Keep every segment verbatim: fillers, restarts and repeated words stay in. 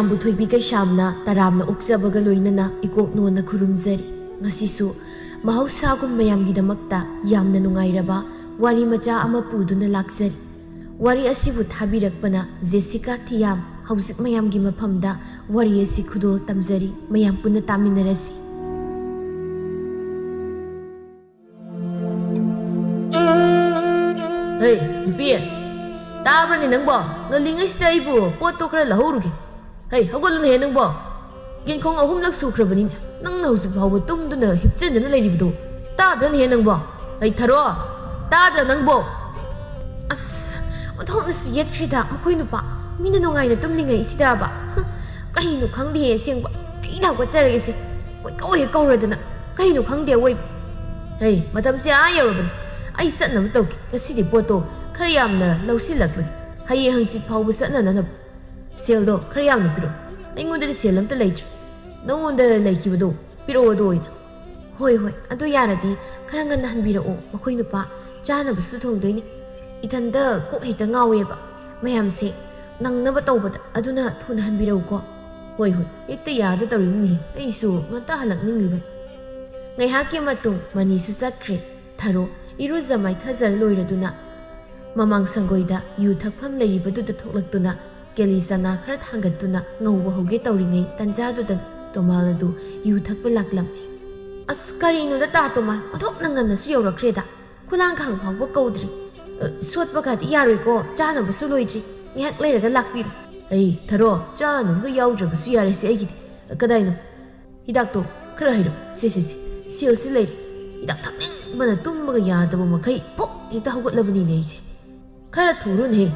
ꯃꯌꯥꯝꯕꯨ ꯊꯣꯏꯕꯤ ꯀꯩꯁꯥꯝꯅ ꯇꯔꯥꯝꯅ ꯑꯣꯛꯆꯕꯒ ꯂꯣꯏꯅꯅ ꯏꯀꯣꯛ ꯅꯣꯟꯅ ꯈꯨꯔꯨꯝꯖꯔꯤ꯫ ꯉꯁꯤꯁꯨ ꯃꯍꯧꯁꯥꯒꯨꯝ ꯃꯌꯥꯝꯒꯤꯗꯃꯛꯇ ꯌꯥꯝꯅ ꯅꯨꯡꯉꯥꯏꯔꯕ ꯋꯥꯔꯤ ꯃꯆꯥ ꯑꯃ ꯄꯨꯗꯨꯅ ꯂꯥꯛꯆꯔꯤ꯫ ꯋꯥꯔꯤ ꯑꯁꯤꯕꯨ ꯊꯥꯕꯤꯔꯛꯄꯅ ꯖꯦꯁꯤꯀꯥ ꯊꯤꯌꯥꯝ꯫ ꯍꯧꯖꯤꯛ ꯃꯌꯥꯝꯒꯤ ꯃꯐꯝꯗ ꯋꯥꯔꯤ ꯑꯁꯤ ꯈꯨꯗꯣꯜ ꯇꯝꯖꯔꯤ꯫ ꯃꯌꯥꯝ ꯄꯨꯟꯅ ꯇꯥꯃꯤꯟꯅꯔꯁꯤ꯫ ꯍꯩ, ꯅꯨꯄꯤ, ꯇꯥꯕ꯭ꯔꯅꯦ ꯅꯪꯕꯣ? ꯉꯜꯂꯤꯉꯩꯁꯤꯗ ꯑꯩꯕꯨ ꯄꯣꯠꯇꯣ ꯈꯔ ꯂꯧꯍꯧꯔꯨꯒꯦ꯫ ꯍꯩ, ꯍꯧꯒꯠꯂꯨꯅꯦꯍꯦ ꯅꯪꯕꯣ꯫ ꯌꯦꯟꯈꯣꯡ ꯑꯍꯨꯝꯂꯛ ꯁꯨꯈ꯭ꯔꯕꯅꯤꯅꯦ ꯅꯪꯅ ꯍꯧꯖꯤꯛ ꯐꯥꯎꯕ ꯇꯨꯝꯗꯨꯅ ꯍꯤꯞꯆꯗꯨꯅ ꯂꯩꯔꯤꯕꯗꯣ꯫ ꯇꯥꯗ꯭ꯔꯅꯦꯍꯦ ꯅꯪꯕꯣ? ꯍꯩ, ꯊꯔꯣ, ꯇꯥꯗ꯭ꯔ ꯅꯪꯕꯣ? ꯑꯁ, ꯑꯣꯟꯊꯣꯛꯅꯁꯨ ꯌꯦꯠꯈ꯭ꯔꯦꯗ ꯃꯈꯣꯏ ꯅꯨꯄꯥ꯫ ꯃꯤꯅ ꯅꯨꯡꯉꯥꯏꯅ ꯇꯨꯝꯂꯤꯉꯩꯁꯤꯗꯕ꯫ ꯍ, ꯀꯔꯤꯅꯣ ꯈꯪꯗꯦꯍꯦ ꯑꯁꯦꯡꯕ꯫ ꯑꯩꯅ ꯍꯧꯒꯠꯆꯔꯒꯦꯁꯦ꯫ ꯀꯣꯏꯀꯧ ꯍꯦꯛ ꯀꯧꯔꯗꯅ꯫ ꯀꯩꯅꯣ ꯈꯪꯗꯦ ꯑꯋꯣꯏꯕ꯫ ꯍꯩ, ꯃꯇꯝꯁꯦ ꯑꯥ ꯌꯧꯔꯕꯅꯤ꯫ ꯑꯩ ꯆꯠꯅꯕ ꯇꯧꯒꯦ꯫ ꯉꯁꯤꯗꯤ ꯄꯣꯠꯇꯣ ꯈꯔ ꯌꯥꯝꯅ ꯂꯧꯁꯤꯜꯂꯛꯂꯒꯦ꯫ ꯍꯌꯦꯡ ꯍꯪꯆꯤꯠ ꯐꯥꯎꯕ ꯆꯠꯅꯅꯕ꯫ ꯁꯦꯜꯗꯣ ꯈꯔ ꯌꯥꯝꯅ ꯄꯤꯔꯛꯑꯣ꯫ ꯑꯩꯉꯣꯟꯗꯗꯤ ꯁꯦꯜ ꯑꯝꯇ ꯂꯩꯇ꯭ꯔꯦ꯫ ꯅꯉꯣꯟꯗ ꯂꯩꯈꯤꯕꯗꯣ ꯄꯤꯔꯛꯑꯣ ꯑꯗꯨ ꯑꯣꯏꯅ꯫ ꯍꯣꯏ, ꯍꯣꯏ, ꯑꯗꯨ ꯌꯥꯔꯗꯤ ꯈꯔ ꯉꯟꯅ ꯍꯟꯕꯤꯔꯛꯑꯣ꯫ ꯃꯈꯣꯏ ꯅꯨꯄꯥ ꯆꯥꯅꯕꯁꯨ ꯊꯣꯡꯗꯣꯏꯅꯤ꯫ ꯏꯊꯟꯇ ꯀꯣꯛ ꯍꯦꯛꯇ ꯉꯥꯎꯋꯦꯕ꯫ ꯃꯌꯥꯝꯁꯦ ꯅꯪꯅꯕ ꯇꯧꯕꯗ꯫ ꯑꯗꯨꯅ ꯊꯨꯅ ꯍꯟꯕꯤꯔꯛꯎꯀꯣ꯫ ꯍꯣꯏ, ꯍꯣꯏ, ꯍꯦꯛꯇ ꯌꯥꯗ ꯇꯧꯔꯤꯅꯤꯅꯦ꯫ ꯑꯩꯁꯨ ꯉꯟꯇ ꯍꯜꯂꯛꯅꯤꯡꯂꯤꯕꯅꯤ꯫ ꯉꯥꯏꯍꯥꯛꯀꯤ ꯃꯇꯨꯡ ꯃꯅꯤꯁꯨ ꯆꯠꯈ꯭ꯔꯦ꯫ ꯊꯔꯣ ꯏꯔꯨꯖ ꯃꯥꯏꯊꯖꯔ ꯂꯣꯏꯔꯗꯨꯅ ꯃꯃꯥꯡ ꯁꯪꯒꯣꯏꯗ ꯌꯨ ꯊꯛꯐꯝ ꯂꯩꯔꯤꯕꯗꯨꯗ ꯊꯣꯛꯂꯛꯇꯨꯅ ꯀꯦꯂꯤ ꯆꯅꯥ ꯈꯔ ꯊꯥꯡꯒꯠꯇꯨꯅ ꯉꯧꯕ ꯍꯧꯒꯦ ꯇꯧꯔꯤꯉꯩ ꯇꯟꯖꯥꯗꯨꯗ ꯇꯣꯃꯥꯜ ꯑꯗꯨ ꯌꯨ ꯊꯛꯄ ꯂꯥꯛꯂꯝꯃꯤ꯫ ꯑꯁ, ꯀꯔꯤꯅꯣꯗ ꯇꯥ ꯇꯣꯃꯥꯜ, ꯑꯣꯟꯊꯣꯛꯅ ꯉꯟꯅꯁꯨ ꯌꯧꯔꯛꯈ꯭ꯔꯦꯗ꯫ ꯈꯨꯂꯥꯡꯈꯥꯡ ꯐꯥꯎꯕ ꯀꯧꯗ꯭ꯔꯤ꯫ ꯑ, ꯁꯣꯠꯄꯒꯗꯤ ꯌꯥꯔꯣꯏꯀꯣ, ꯆꯥꯅꯕꯁꯨ ꯂꯣꯏꯗ꯭ꯔꯤ꯫ ꯉꯥꯏꯍꯥꯛ ꯂꯩꯔꯒ ꯂꯥꯛꯄꯤꯔꯣ꯫ ꯑꯩ ꯊꯔꯣ, ꯆꯥꯅꯕꯒ ꯌꯥꯎꯗ꯭ꯔꯕꯁꯨ ꯌꯥꯔꯦꯁꯦ ꯑꯩꯒꯤꯗꯤ꯫ ꯑ, ꯀꯗꯥꯏꯅꯣ? ꯍꯤꯗꯥꯛꯇꯣ ꯈꯔ ꯍꯩꯔꯣ꯫ ꯁꯦ, ꯁꯦ, ꯁꯦ꯫ ꯁꯦꯜꯁꯤ ꯂꯩꯔꯦ꯫ ꯍꯤꯗꯥꯛ ꯊꯛꯅꯤꯡꯕꯅ ꯇꯨꯝꯕꯒ ꯌꯥꯗꯕ ꯃꯈꯩ ꯄꯣꯛ ꯍꯦꯛꯇ ꯍꯧꯒꯠꯂꯕꯅꯤꯅꯦ ꯑꯩꯁꯦ꯫ ꯈꯔ ꯊꯨꯔꯨꯅꯦꯍꯦ꯫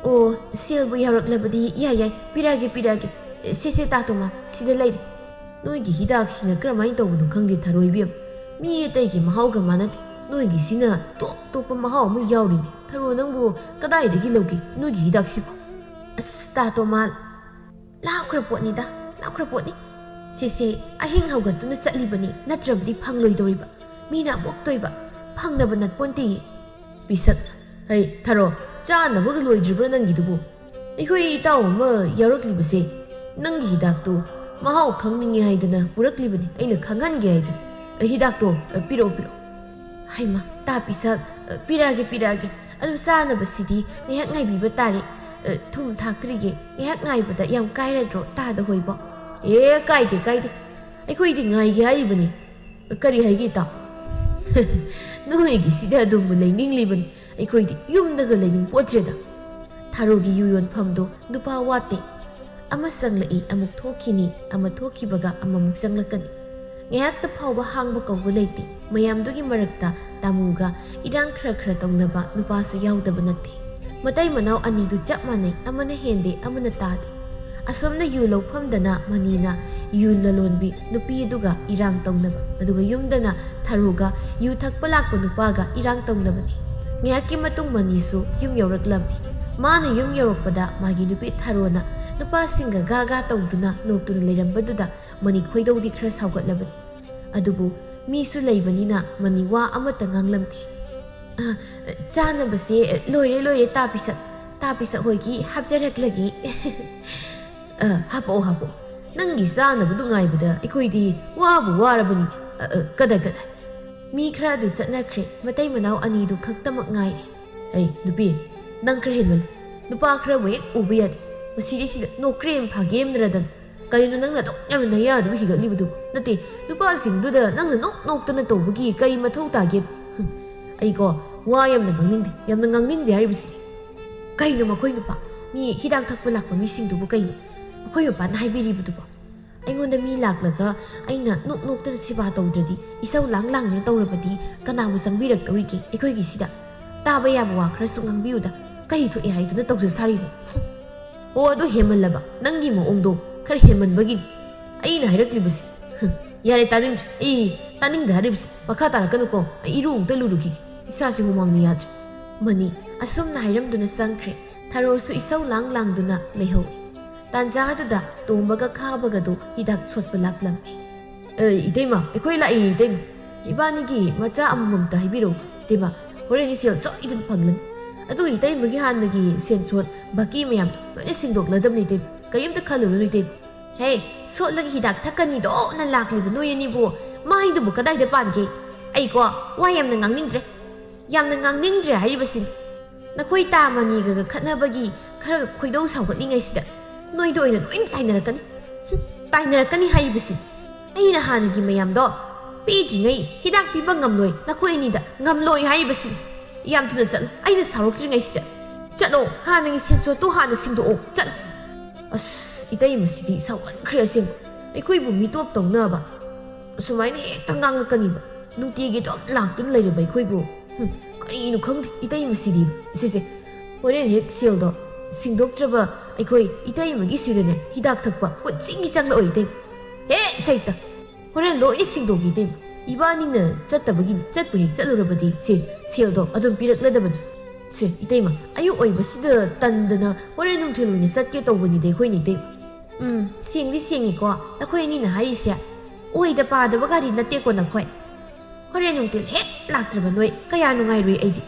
ꯑꯣ, ꯁꯦꯜꯕꯨ ꯌꯥꯎꯔꯛꯂꯕꯗꯤ ꯌꯥꯏ, ꯌꯥꯏ꯫ ꯄꯤꯔꯛꯑꯒꯦ, ꯄꯤꯔꯛꯑꯒꯦ꯫ ꯁꯦ, ꯁꯦ, ꯇꯥ ꯇꯣꯃꯥ, ꯁꯤꯗ ꯂꯩꯔꯦ꯫ ꯅꯣꯏꯒꯤ ꯍꯤꯗꯥꯛꯁꯤꯅ ꯀꯔꯝꯍꯥꯏꯅ ꯇꯧꯕꯅꯣ ꯈꯪꯗꯦ, ꯊꯔꯣꯏꯕꯤ ꯑꯃ꯫ ꯃꯤ ꯑꯇꯩꯒꯤ ꯃꯍꯥꯎꯒ ꯃꯥꯟꯅꯗꯦ꯫ ꯅꯣꯏꯒꯤꯁꯤꯅ ꯇꯣꯞ ꯇꯣꯞꯄ ꯃꯍꯥꯎ ꯑꯃ ꯌꯥꯎꯔꯤꯅꯦ꯫ ꯊꯔꯣ, ꯅꯪꯕꯨ ꯀꯗꯥꯏꯗꯒꯤ ꯂꯧꯒꯦ ꯅꯣꯏꯒꯤ ꯍꯤꯗꯥꯛꯁꯤꯕꯨ? ꯑꯁ, ꯇꯥ ꯇꯣꯃꯥ, ꯂꯥꯞꯈ꯭ꯔ ꯄꯣꯠꯅꯤꯗ, ꯂꯥꯞꯈ꯭ꯔ ꯄꯣꯠꯅꯤ꯫ ꯁꯦꯁꯦ ꯑꯍꯤꯡ ꯍꯧꯒꯠꯇꯨꯅ ꯆꯠꯂꯤꯕꯅꯤ, ꯅꯠꯇ꯭ꯔꯕꯗꯤ ꯐꯪꯂꯣꯏꯗꯧꯔꯤꯕ꯫ ꯃꯤꯅ ꯑꯃꯨꯛꯇꯣꯏꯕ, ꯐꯪꯅꯕ ꯅꯠꯄꯣꯟꯇꯦꯌꯦ꯫ ꯄꯤꯁꯛ, ꯍꯩ, ꯊꯔꯣ, ꯆꯥꯅꯕꯒ ꯂꯣꯏꯗ꯭ꯔꯤꯕ꯭ꯔꯥ ꯅꯪꯒꯤꯗꯨꯕꯨ? ꯑꯩꯈꯣꯏ ꯏꯇꯥꯎ ꯑꯃ ꯌꯥꯎꯔꯛꯂꯤꯕꯁꯦ "ꯅꯪꯒꯤ ꯍꯤꯗꯥꯛꯇꯨ ꯃꯍꯥꯎ ꯈꯪꯅꯤꯡꯉꯦ ꯍꯥꯏꯗꯅ ꯄꯨꯔꯛꯂꯤꯕꯅꯤ, ꯑꯩꯅ ꯈꯪꯍꯟꯒꯦ ꯍꯥꯏꯗꯅ꯫ ꯑ, ꯍꯤꯗꯥꯛꯇꯣ, ꯑ, ꯄꯤꯔꯛꯑꯣ, ꯄꯤꯔꯛꯑꯣ꯫" "ꯍꯩꯃꯥ, ꯇꯥ ꯄꯤꯁꯛ, ꯑ, ꯄꯤꯔꯛꯑꯒꯦ, ꯄꯤꯔꯛꯑꯒꯦ꯫ ꯑꯗꯨ ꯆꯥꯅꯕꯁꯤꯗꯤ ꯉꯥꯏꯍꯥꯛ ꯉꯥꯏꯕꯤꯕ ꯇꯥꯔꯦ꯫ ꯑ, ꯊꯨꯝ ꯊꯥꯛꯇ꯭ꯔꯤꯒꯦ, ꯉꯥꯏꯍꯥꯛ ꯉꯥꯏꯕꯗ ꯌꯥꯝ ꯀꯥꯏꯔꯗ꯭ꯔꯣ ꯇꯥꯗ ꯍꯣꯏꯕꯣ?" "ꯑꯦ, ꯀꯥꯏꯗꯦ, ꯀꯥꯏꯗꯦ꯫ ꯑꯩꯈꯣꯏꯗꯤ ꯉꯥꯏꯒꯦ ꯍꯥꯏꯔꯤꯕꯅꯤ꯫ ꯀꯔꯤ ꯍꯥꯏꯒꯦ, ꯏꯇꯥꯎ?" "ꯅꯣꯏꯒꯤꯁꯤꯗ ꯑꯗꯨꯝꯕꯨ ꯂꯩꯅꯤꯡꯂꯤꯕꯅꯤ꯫ ꯑꯩꯈꯣꯏꯗꯤ ꯌꯨꯝꯗꯒ ꯂꯩꯅꯤꯡ ꯄꯣꯠꯇ꯭ꯔꯦꯗ꯫" ꯊꯥꯔꯣꯒꯤ ꯌꯨ ꯌꯣꯟꯐꯝꯗꯨ ꯅꯨꯄꯥ ꯋꯥꯠꯇꯦ꯫ ꯑꯃ ꯆꯪꯂꯛꯏ, ꯑꯃꯨꯛ ꯊꯣꯛꯈꯤꯅꯤ, ꯑꯃ ꯊꯣꯛꯈꯤꯕꯒ ꯑꯃꯃꯨꯛ ꯆꯪꯂꯛꯀꯅꯤ꯫ ꯉꯥꯏꯍꯥꯛꯇ ꯐꯥꯎꯕ ꯍꯥꯡꯕ ꯀꯧꯕ ꯂꯩꯇꯦ꯫ ꯃꯌꯥꯝꯗꯨꯒꯤ ꯃꯔꯛꯇ ꯇꯥꯃꯨꯒ ꯏꯔꯥꯡ ꯈꯔ ꯈꯔ ꯇꯧꯅꯕ ꯅꯨꯄꯥꯁꯨ ꯌꯥꯎꯗꯕ ꯅꯠꯇꯦ꯫ ꯃꯇꯩ ꯃꯅꯥꯎ ꯑꯅꯤꯗꯨ ꯆꯞ ꯃꯥꯟꯅꯩ, ꯑꯃꯅ ꯍꯦꯟꯗꯦ, ꯑꯃꯅ ꯇꯥꯗꯦ꯫ ꯑꯁꯣꯝꯅ ꯌꯨ ꯂꯧꯐꯝꯗꯅ ꯃꯅꯤꯅ ꯌꯨ ꯂꯂꯣꯟꯕꯤ ꯅꯨꯄꯤ ꯑꯗꯨꯒ ꯏꯔꯥꯡ ꯇꯧꯅꯕ, ꯑꯗꯨꯒ ꯌꯨꯝꯗꯅ ꯊꯔꯣꯒ ꯌꯨ ꯊꯛꯄ ꯂꯥꯛꯄ ꯅꯨꯄꯥꯒ ꯏꯔꯥꯡ ꯇꯧꯅꯕꯅꯤ꯫ ꯉꯥꯏꯍꯥꯛꯀꯤ ꯃꯇꯨꯡ ꯃꯅꯤꯁꯨ ꯌꯨꯝ ꯌꯧꯔꯛꯂꯝꯃꯤ꯫ ꯃꯥꯅ ꯌꯨꯝ ꯌꯧꯔꯛꯄꯗ ꯃꯥꯒꯤ ꯅꯨꯄꯤ ꯊꯔꯣꯅ ꯅꯨꯄꯥꯁꯤꯡꯒ ꯒꯥ ꯒꯥ ꯇꯧꯗꯨꯅ ꯅꯣꯛꯇꯨꯅ ꯂꯩꯔꯝꯕꯗꯨꯗ ꯃꯅꯤ ꯈꯣꯏꯗꯧꯗꯤ ꯈꯔ ꯁꯥꯎꯒꯠꯂꯕꯅꯤ꯫ ꯑꯗꯨꯕꯨ ꯃꯤꯁꯨ ꯂꯩꯕꯅꯤꯅ ꯃꯅꯤ ꯋꯥ ꯑꯃꯠꯇ ꯉꯥꯡꯂꯝꯗꯦ꯫ "ꯑ, ꯆꯥꯅꯕꯁꯦ ꯂꯣꯏꯔꯦ, ꯂꯣꯏꯔꯦ, ꯇꯥ ꯄꯤꯁꯛ, ꯇꯥ ꯄꯤꯁꯛ ꯍꯣꯏꯒꯤ ꯍꯥꯞꯆꯔꯛꯂꯒꯦ꯫" "ꯑ, ꯍꯥꯄꯛꯑꯣ, ꯍꯥꯄꯛꯑꯣ꯫ ꯅꯪꯒꯤ ꯆꯥꯅꯕꯗꯨ ꯉꯥꯏꯕꯗ ꯑꯩꯈꯣꯏꯗꯤ ꯋꯥꯕꯨ ꯋꯥꯔꯕꯅꯤ꯫ ꯑ, ꯑ, ꯀꯗꯥꯏ, ꯀꯗꯥꯏ?" ꯃꯤ ꯈꯔ ꯑꯗꯨ ꯆꯠꯅꯈ꯭ꯔꯦ꯫ ꯃꯇꯩ ꯃꯅꯥꯎ ꯑꯅꯤꯗꯨ ꯈꯛꯇꯃꯛ ꯉꯥꯏꯔꯦ꯫ "ꯑꯩ, ꯅꯨꯄꯤ, ꯅꯪ ꯈꯔ ꯍꯦꯟꯃꯜꯂꯤ꯫ ꯅꯨꯄꯥ ꯈꯔꯕꯨ ꯍꯦꯛ ꯎꯕ ꯌꯥꯗꯦ꯫ ꯃꯁꯤꯗꯩꯁꯤꯗ ꯅꯣꯛꯈ꯭ꯔꯦꯝ ꯐꯥꯒꯦꯝꯅꯔꯗꯅ꯫ ꯀꯔꯤꯅꯣ ꯅꯪꯅ ꯑꯗꯨꯛ ꯌꯥꯝꯅ ꯅꯌꯥꯗꯨꯕꯨ ꯍꯤꯒꯠꯂꯤꯕꯗꯨ? ꯅꯠꯇꯦ, ꯅꯨꯄꯥꯁꯤꯡꯗꯨꯗ ꯅꯪꯅ ꯅꯣꯛ ꯅꯣꯛꯇꯅ ꯇꯧꯕꯒꯤ ꯀꯔꯤ ꯃꯊꯧ ꯇꯥꯒꯦ?" ꯍꯨꯝ, ꯑꯩꯀꯣ, ꯋꯥ ꯌꯥꯝꯅ ꯉꯥꯡꯅꯤꯡꯗꯦ, ꯌꯥꯝꯅ ꯉꯥꯡꯅꯤꯡꯗꯦ ꯍꯥꯏꯔꯤꯕꯁꯤꯅꯤ꯫ ꯀꯩꯅꯣ ꯃꯈꯣꯏ ꯅꯨꯄꯥ, ꯃꯤ ꯍꯤꯗꯥꯛ ꯊꯛꯄ ꯂꯥꯛꯄ ꯃꯤꯁꯤꯡꯗꯨꯕꯨ ꯀꯩꯅꯣ ꯃꯈꯣꯏ ꯃꯄꯥꯅ ꯍꯥꯏꯕꯤꯔꯤꯕꯗꯨꯕꯣ? ꯑꯩꯉꯣꯟꯗ ꯃꯤ ꯂꯥꯛꯂꯒ ꯑꯩꯅ ꯅꯣꯛ ꯅꯣꯛꯇꯅ ꯁꯦꯕꯥ ꯇꯧꯗ꯭ꯔꯗꯤ ꯏꯁꯧ ꯂꯥꯡ ꯂꯥꯡꯗꯨꯅ ꯇꯧꯔꯕꯗꯤ ꯀꯅꯥꯕꯨ ꯆꯪꯕꯤꯔꯛꯇꯧꯔꯤꯒꯦ ꯑꯩꯈꯣꯏꯒꯤꯁꯤꯗ? ꯇꯥꯕ ꯌꯥꯕ ꯋꯥ ꯈꯔꯁꯨ ꯉꯥꯡꯕꯤꯌꯨꯗ, ꯀꯔꯤ ꯊꯣꯛꯑꯦ ꯍꯥꯏꯗꯨꯅ ꯇꯧꯖ ꯁꯥꯔꯤꯅꯣ? ꯑꯣ, ꯑꯗꯨ ꯍꯦꯟꯃꯜꯂꯕ, ꯅꯪꯒꯤ ꯃꯑꯣꯡꯗꯣ ꯈꯔ ꯍꯦꯟꯃꯟꯕꯒꯤꯅꯤ ꯑꯩꯅ ꯍꯥꯏꯔꯛꯂꯤꯕꯁꯦ꯫ ꯍꯨꯝ, ꯌꯥꯔꯦ, ꯇꯥꯅꯤꯡꯗ꯭ꯔꯦ꯫ ꯑꯩ ꯇꯥꯅꯤꯡꯗꯦ ꯍꯥꯏꯔꯤꯕꯁꯦ꯫ ꯃꯈꯥ ꯇꯥꯔꯛꯀꯅꯨꯀꯣ, ꯑꯩ ꯏꯔꯨ ꯑꯃꯨꯛꯇ ꯂꯨꯔꯨꯈꯤꯒꯦ, ꯏꯁꯥꯁꯤ ꯍꯨꯃꯥꯡꯅ ꯌꯥꯗ꯭ꯔꯦ꯫ ꯃꯅꯤ ꯑꯁꯨꯝꯅ ꯍꯥꯏꯔꯝꯗꯨꯅ ꯆꯪꯈ꯭ꯔꯦ꯫ ꯊꯔꯣꯁꯨ ꯏꯁꯧ ꯂꯥꯡ ꯂꯥꯡꯗꯨꯅ ꯂꯩꯍꯧꯏ꯫ ꯇꯥꯟꯖꯥ ꯑꯗꯨꯗ ꯇꯣꯝꯕꯒ ꯈꯥꯕꯒꯗꯨ ꯍꯤꯗꯥꯛ ꯁꯣꯠꯄ ꯂꯥꯛꯂꯝꯃꯤ꯫ "ꯑꯦ, ꯏꯇꯩꯃ, ꯑꯩꯈꯣꯏ ꯂꯥꯛꯏ, ꯏꯇꯩꯃ꯫ ꯏꯕꯥꯅꯤꯒꯤ ꯃꯆꯥ ꯑꯃꯃꯝꯇ ꯍꯥꯏꯕꯤꯔꯛꯎ, ꯏꯇꯩꯃ꯫ ꯍꯣꯔꯦꯟꯗꯤ ꯁꯦꯜ ꯁꯣꯏꯗꯅ ꯐꯪꯂꯅꯤ꯫ ꯑꯗꯨꯒ ꯏꯇꯩꯃꯒꯤ ꯍꯥꯟꯅꯒꯤ ꯁꯦꯟꯁꯣꯠ ꯕꯥꯀꯤ ꯃꯌꯥꯝꯗꯣ ꯂꯣꯏꯅ ꯁꯤꯡꯗꯣꯛꯂꯗꯕꯅꯤ, ꯏꯇꯩꯃ꯫ ꯀꯔꯤꯝꯇ ꯈꯜꯂꯨꯔꯅꯨ ꯏꯇꯩꯃ꯫ ꯍꯦ, ꯁꯣꯠꯂꯒ ꯍꯤꯗꯥꯛ ꯊꯛꯀꯅꯤꯗꯣꯅ ꯂꯥꯛꯂꯤꯕ ꯅꯣꯏ ꯑꯅꯤꯕꯨ ꯃꯥꯏꯗꯨꯕꯨ ꯀꯗꯥꯏꯗ ꯄꯥꯟꯒꯦ? ꯑꯩꯀꯣ, ꯋꯥ ꯌꯥꯝꯅ ꯉꯥꯡꯅꯤꯡꯗ꯭ꯔꯦ꯫ ꯌꯥꯝꯅ ꯉꯥꯡꯅꯤꯡꯗ꯭ꯔꯦ ꯍꯥꯏꯔꯤꯕꯁꯤꯅꯤ꯫ ꯅꯈꯣꯏ ꯇꯥ ꯃꯅꯤꯒꯒ ꯈꯠꯅꯕꯒꯤ ꯈꯔ ꯈꯣꯏꯗꯧ ꯁꯥꯎꯒꯠꯂꯤꯉꯩꯁꯤꯗ ꯅꯣꯏꯗ ꯑꯣꯏꯅ ꯂꯣꯏꯅ ꯇꯥꯏꯅꯔꯛꯀꯅꯤ꯫ ꯍꯨꯝ, ꯇꯥꯏꯅꯔꯛꯀꯅꯤ ꯍꯥꯏꯔꯤꯕꯁꯤ꯫ ꯑꯩꯅ ꯍꯥꯟꯅꯒꯤ ꯃꯌꯥꯝꯗꯣ ꯄꯤꯗ꯭ꯔꯤꯉꯩ ꯍꯤꯗꯥꯛ ꯄꯤꯕ ꯉꯝꯂꯣꯏ, ꯅꯈꯣꯏ ꯑꯅꯤꯗ ꯉꯝꯂꯣꯏ ꯍꯥꯏꯔꯤꯕꯁꯤ꯫ ꯌꯥꯝ ꯊꯨꯅ ꯆꯠꯂꯨ, ꯑꯩꯅ ꯁꯥꯎꯔꯛꯇ꯭ꯔꯤꯉꯩꯁꯤꯗ꯫ ꯆꯠꯂꯣ, ꯍꯥꯟꯅꯒꯤ ꯁꯦꯟꯁꯣꯠꯇꯨ ꯍꯥꯟꯅ ꯁꯤꯡꯗꯣꯛꯑꯣ, ꯆꯠꯂꯨ꯫ ꯑꯁ, ꯏꯇꯩꯃꯁꯤꯗꯤ ꯁꯥꯎꯒꯟꯈ꯭ꯔꯦ ꯑꯁꯦꯡꯕ꯫ ꯑꯩꯈꯣꯏꯕꯨ ꯃꯤꯇꯣꯞ ꯇꯧꯅꯕ ꯑꯁꯨꯃꯥꯏꯅ ꯍꯦꯛꯇ ꯉꯥꯡꯂꯛꯀꯅꯤꯕ꯫ ꯅꯨꯡꯇꯤꯒꯤ ꯑꯗꯨꯝ ꯂꯥꯛꯇꯨꯅ ꯂꯩꯔꯕ ꯑꯩꯈꯣꯏꯕꯨ꯫ ꯍꯨꯝ, ꯀꯔꯤꯅꯣ ꯈꯪꯗꯦ ꯏꯇꯩꯃꯁꯤꯗꯤ꯫ ꯁꯤꯁꯦ, ꯍꯣꯔꯦꯟ ꯍꯦꯛ ꯁꯦꯜꯗꯣ ꯁꯤꯡꯗꯣꯛꯇ꯭ꯔꯕ ꯑꯩꯈꯣꯏ ꯏꯇꯩꯃꯒꯤ ꯁꯤꯗꯅꯦ ꯍꯤꯗꯥꯛ ꯊꯛꯄ ꯄꯨꯟꯁꯤꯒꯤ ꯆꯪꯂꯛꯑꯣꯏ ꯏꯇꯩꯃ꯫ ꯍꯦ, ꯁꯩꯇ! ꯍꯣꯔꯦꯟ ꯂꯣꯏꯅ ꯁꯤꯡꯗꯣꯛꯀꯦ ꯏꯇꯩꯃ꯫ ꯏꯕꯥꯅꯤꯅ ꯆꯠꯇꯕꯒꯤ, ꯆꯠꯄꯨ ꯍꯦꯛ ꯆꯠꯂꯨꯔꯕꯗꯤ ꯁꯦ, ꯁꯦꯜꯗꯣ ꯑꯗꯨꯝ ꯄꯤꯔꯛꯂꯗꯕꯅꯤ꯫ ꯁꯦ, ꯏꯇꯩꯃ, ꯑꯌꯨꯛ ꯑꯣꯏꯕꯁꯤꯗ ꯇꯟꯗꯅ ꯍꯣꯔꯦꯟ ꯅꯨꯡꯊꯤꯜ ꯑꯣꯏꯅ ꯆꯠꯀꯦ ꯇꯧꯕꯅꯤꯗ ꯑꯩꯈꯣꯏꯅ ꯏꯇꯩꯃ꯫ ꯎꯝ, ꯁꯦꯡꯗꯤ ꯁꯦꯡꯉꯤꯀꯣ ꯅꯈꯣꯏ ꯑꯅꯤꯅ ꯍꯥꯏꯔꯤꯁꯦ꯫ ꯑꯣꯏꯗ ꯄꯥꯗꯕ ꯒꯥꯔꯤ ꯅꯠꯇꯦꯀꯣ ꯅꯈꯣꯏ꯫ ꯍꯣꯔꯦꯟ ꯅꯨꯡꯊꯤꯜ ꯍꯦꯛ ꯂꯥꯛꯇ꯭ꯔꯕ ꯅꯣꯏ ꯀꯌꯥ ꯅꯨꯡꯉꯥꯏꯔꯣꯏ ꯑꯩꯗꯤ꯫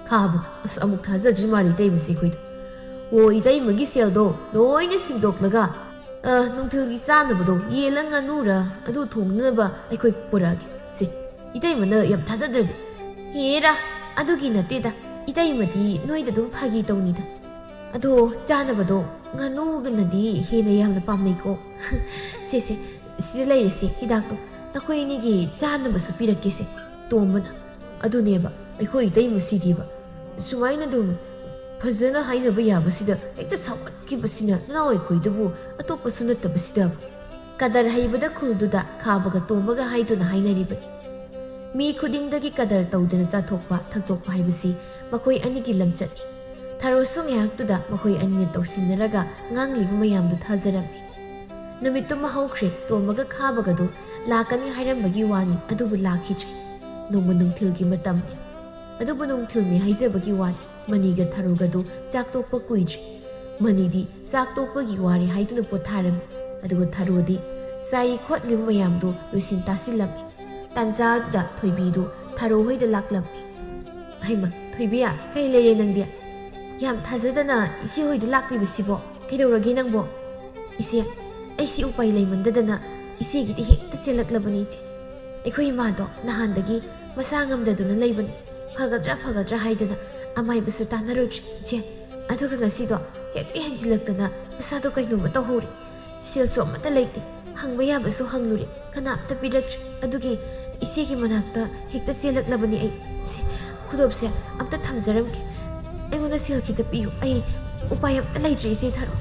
ꯈꯥꯕ, ꯑꯁ, ꯑꯃꯨꯛ ꯊꯥꯖꯗ꯭ꯔꯤ ꯃꯥꯜꯂꯦ ꯏꯇꯩꯃꯁꯦ ꯑꯩꯈꯣꯏꯗ꯫ ꯑꯣ, ꯏꯇꯩꯃꯒꯤ ꯁꯦꯜꯗꯣ ꯂꯣꯏꯅ ꯁꯤꯡꯗꯣꯛꯂꯒ, ꯑ, ꯅꯨꯡꯊꯤꯜꯒꯤ ꯆꯥꯅꯕꯗꯣ ꯌꯦꯜꯂ ꯉꯥꯅꯨꯔ ꯑꯗꯨ ꯊꯣꯡꯅꯅꯕ ꯑꯩꯈꯣꯏ ꯄꯨꯔꯛꯑꯒꯦ꯫ ꯁꯦ, ꯏꯇꯩꯃꯅ ꯌꯥꯝ ꯊꯥꯖꯗ꯭ꯔꯗꯤ꯫ ꯍꯦꯔꯥ, ꯑꯗꯨꯒꯤ ꯅꯠꯇꯦꯗ꯫ ꯏꯇꯩꯃꯗꯤ ꯅꯣꯏꯗ ꯑꯗꯨꯝ ꯐꯥꯒꯤ ꯇꯧꯅꯤꯗ꯫ ꯑꯗꯣ ꯆꯥꯅꯕꯗꯣ ꯉꯥꯅꯨꯒꯅꯗꯤ ꯍꯦꯟꯅ ꯌꯥꯝꯅ ꯄꯥꯝꯅꯩꯀꯣ꯫ ꯁꯦ, ꯁꯦ, ꯁꯤꯗ ꯂꯩꯔꯦꯁꯦ ꯍꯤꯗꯥꯛꯇꯣ꯫ ꯅꯈꯣꯏ ꯑꯅꯤꯒꯤ ꯆꯥꯅꯕꯁꯨ ꯄꯤꯔꯛꯀꯦꯁꯦ꯫ ꯇꯣꯝꯕꯅ, ꯑꯗꯨꯅꯦꯕ ꯑꯩꯈꯣꯏ ꯏꯇꯩꯃꯁꯤꯗꯤꯕ꯫ ꯁꯨꯃꯥꯏꯅ ꯑꯗꯨꯝ ꯐꯖꯅ ꯍꯥꯏꯅꯕ ꯌꯥꯕꯁꯤꯗ ꯍꯦꯛꯇ ꯁꯥꯎꯒꯠꯈꯤꯕꯁꯤꯅ ꯅꯅꯥꯎ ꯑꯩꯈꯣꯏꯗꯨꯕꯨ ꯑꯇꯣꯞꯄꯁꯨ ꯅꯠꯇꯕꯁꯤꯗ꯫ ꯀꯗꯔ ꯍꯩꯕꯗ ꯈꯨꯜꯗꯨꯗ ꯈꯥꯕꯒ ꯇꯣꯝꯕꯒ ꯍꯥꯏꯗꯨꯅ ꯍꯥꯏꯅꯔꯤꯕꯅꯤ꯫ ꯃꯤ ꯈꯨꯗꯤꯡꯗꯒꯤ ꯀꯗꯔ ꯇꯧꯗꯅ ꯆꯥꯊꯣꯛꯄ ꯊꯛꯇꯣꯛꯄ ꯍꯥꯏꯕꯁꯤ ꯃꯈꯣꯏ ꯑꯅꯤꯒꯤ ꯂꯝꯆꯠꯅꯤ꯫ ꯊꯔꯣꯁꯨ ꯉꯥꯏꯍꯥꯛꯇꯨꯗ ꯃꯈꯣꯏ ꯑꯅꯤꯅ ꯇꯧꯁꯤꯟꯅꯔꯒ ꯉꯥꯡꯂꯤꯕ ꯃꯌꯥꯝꯗꯨ ꯊꯥꯖꯔꯝꯃꯤ꯫ ꯅꯨꯃꯤꯠꯇꯨꯃ ꯍꯧꯈ꯭ꯔꯦ, ꯇꯣꯝꯕꯒ ꯈꯥꯕꯒꯗꯨ ꯂꯥꯛꯀꯅꯤ ꯍꯥꯏꯔꯝꯕꯒꯤ ꯋꯥꯅꯤ, ꯑꯗꯨꯕꯨ ꯂꯥꯛꯈꯤꯗ꯭ꯔꯦ꯫ ꯅꯣꯡꯃ ꯅꯨꯡꯊꯤꯜꯒꯤ ꯃꯇꯝꯅꯤ꯫ ꯑꯗꯨꯕꯨ ꯅꯨꯡꯊꯤꯜꯅꯤ ꯍꯥꯏꯖꯕꯒꯤ ꯋꯥꯅꯤ, ꯃꯅꯤꯒ ꯊꯔꯣꯒꯗꯨ ꯆꯥꯛ ꯇꯣꯛꯄ ꯀꯨꯏꯗ꯭ꯔꯤ꯫ ꯃꯅꯤꯗꯤ ꯆꯥꯛ ꯇꯣꯛꯄꯒꯤ ꯋꯥꯔꯦ ꯍꯥꯏꯗꯨꯅ ꯄꯣꯊꯥꯔꯝꯃꯤ, ꯑꯗꯨꯒ ꯊꯔꯣꯗꯤ ꯆꯥꯏꯔꯤ ꯈꯣꯠꯂꯤꯕ ꯃꯌꯥꯝꯗꯨ ꯂꯣꯏꯁꯤꯟ ꯇꯥꯁꯤꯜꯂꯝꯃꯤ꯫ ꯇꯥꯟꯖꯥ ꯑꯗꯨꯗ ꯊꯣꯏꯕꯤꯗꯨ ꯊꯔꯣ ꯍꯣꯏꯗ ꯂꯥꯛꯂꯝꯃꯤ꯫ ꯍꯩꯃ, ꯊꯣꯏꯕꯤ, ꯀꯩ ꯂꯩꯔꯦ ꯅꯪꯗꯤ? ꯌꯥꯝ ꯊꯥꯖꯗꯅ ꯏꯆꯦ ꯍꯣꯏꯗ ꯂꯥꯛꯂꯤꯕꯁꯤꯕꯣ? ꯀꯩꯗꯧꯔꯒꯦ ꯅꯪꯕꯣ? ꯏꯆꯦ, ꯑꯩꯁꯤ ꯎꯄꯥꯏ ꯂꯩꯃꯟꯗꯗꯅ ꯏꯆꯦꯒꯤꯗꯤ ꯍꯦꯛꯇ ꯆꯦꯜꯂꯛꯂꯕꯅꯤ, ꯏꯆꯦ꯫ ꯑꯩꯈꯣꯏ ꯏꯃꯥꯗꯣ ꯅꯍꯥꯟꯗꯒꯤ ꯃꯁꯥ ꯉꯝꯗꯗꯨꯅ ꯂꯩꯕꯅꯤ꯫ ꯐꯒꯗ꯭ꯔꯥ ꯐꯒꯗ꯭ꯔꯥ ꯍꯥꯏꯗꯅ ꯑꯃꯥꯏꯕꯁꯨ ꯇꯥꯟꯅꯔꯨꯗ꯭ꯔꯦ, ꯏꯆꯦ꯫ ꯑꯗꯨꯒ ꯉꯁꯤꯗꯣ ꯍꯦꯛꯇ ꯍꯦꯟꯖꯤꯜꯂꯛꯇꯅ ꯃꯁꯥꯗꯣ ꯀꯩꯅꯣꯝꯃ ꯇꯧꯍꯧꯔꯦ꯫ ꯁꯦꯜꯁꯨ ꯑꯃꯠꯇ ꯂꯩꯇꯦ꯫ ꯍꯪꯕ ꯌꯥꯕꯁꯨ ꯍꯪꯂꯨꯔꯦ, ꯀꯅꯥꯝꯇ ꯄꯤꯔꯛꯇ꯭ꯔꯦ꯫ ꯑꯗꯨꯒꯤ ꯏꯆꯦꯒꯤ ꯃꯅꯥꯛꯇ ꯍꯦꯛꯇ ꯆꯦꯜꯂꯛꯂꯕꯅꯤ ꯑꯩ꯫ ꯁꯤ ꯈꯨꯗꯣꯞꯁꯦ ꯑꯝꯇ ꯊꯝꯖꯔꯝꯒꯦ꯫ ꯑꯩꯉꯣꯟꯗ ꯁꯦꯜ ꯈꯤꯇ ꯄꯤꯌꯨ꯫ ꯑꯩ ꯎꯄꯥꯏ ꯑꯝꯇ ꯂꯩꯇ꯭ꯔꯦ, ꯏꯆꯦ ꯊꯥꯔꯣ꯫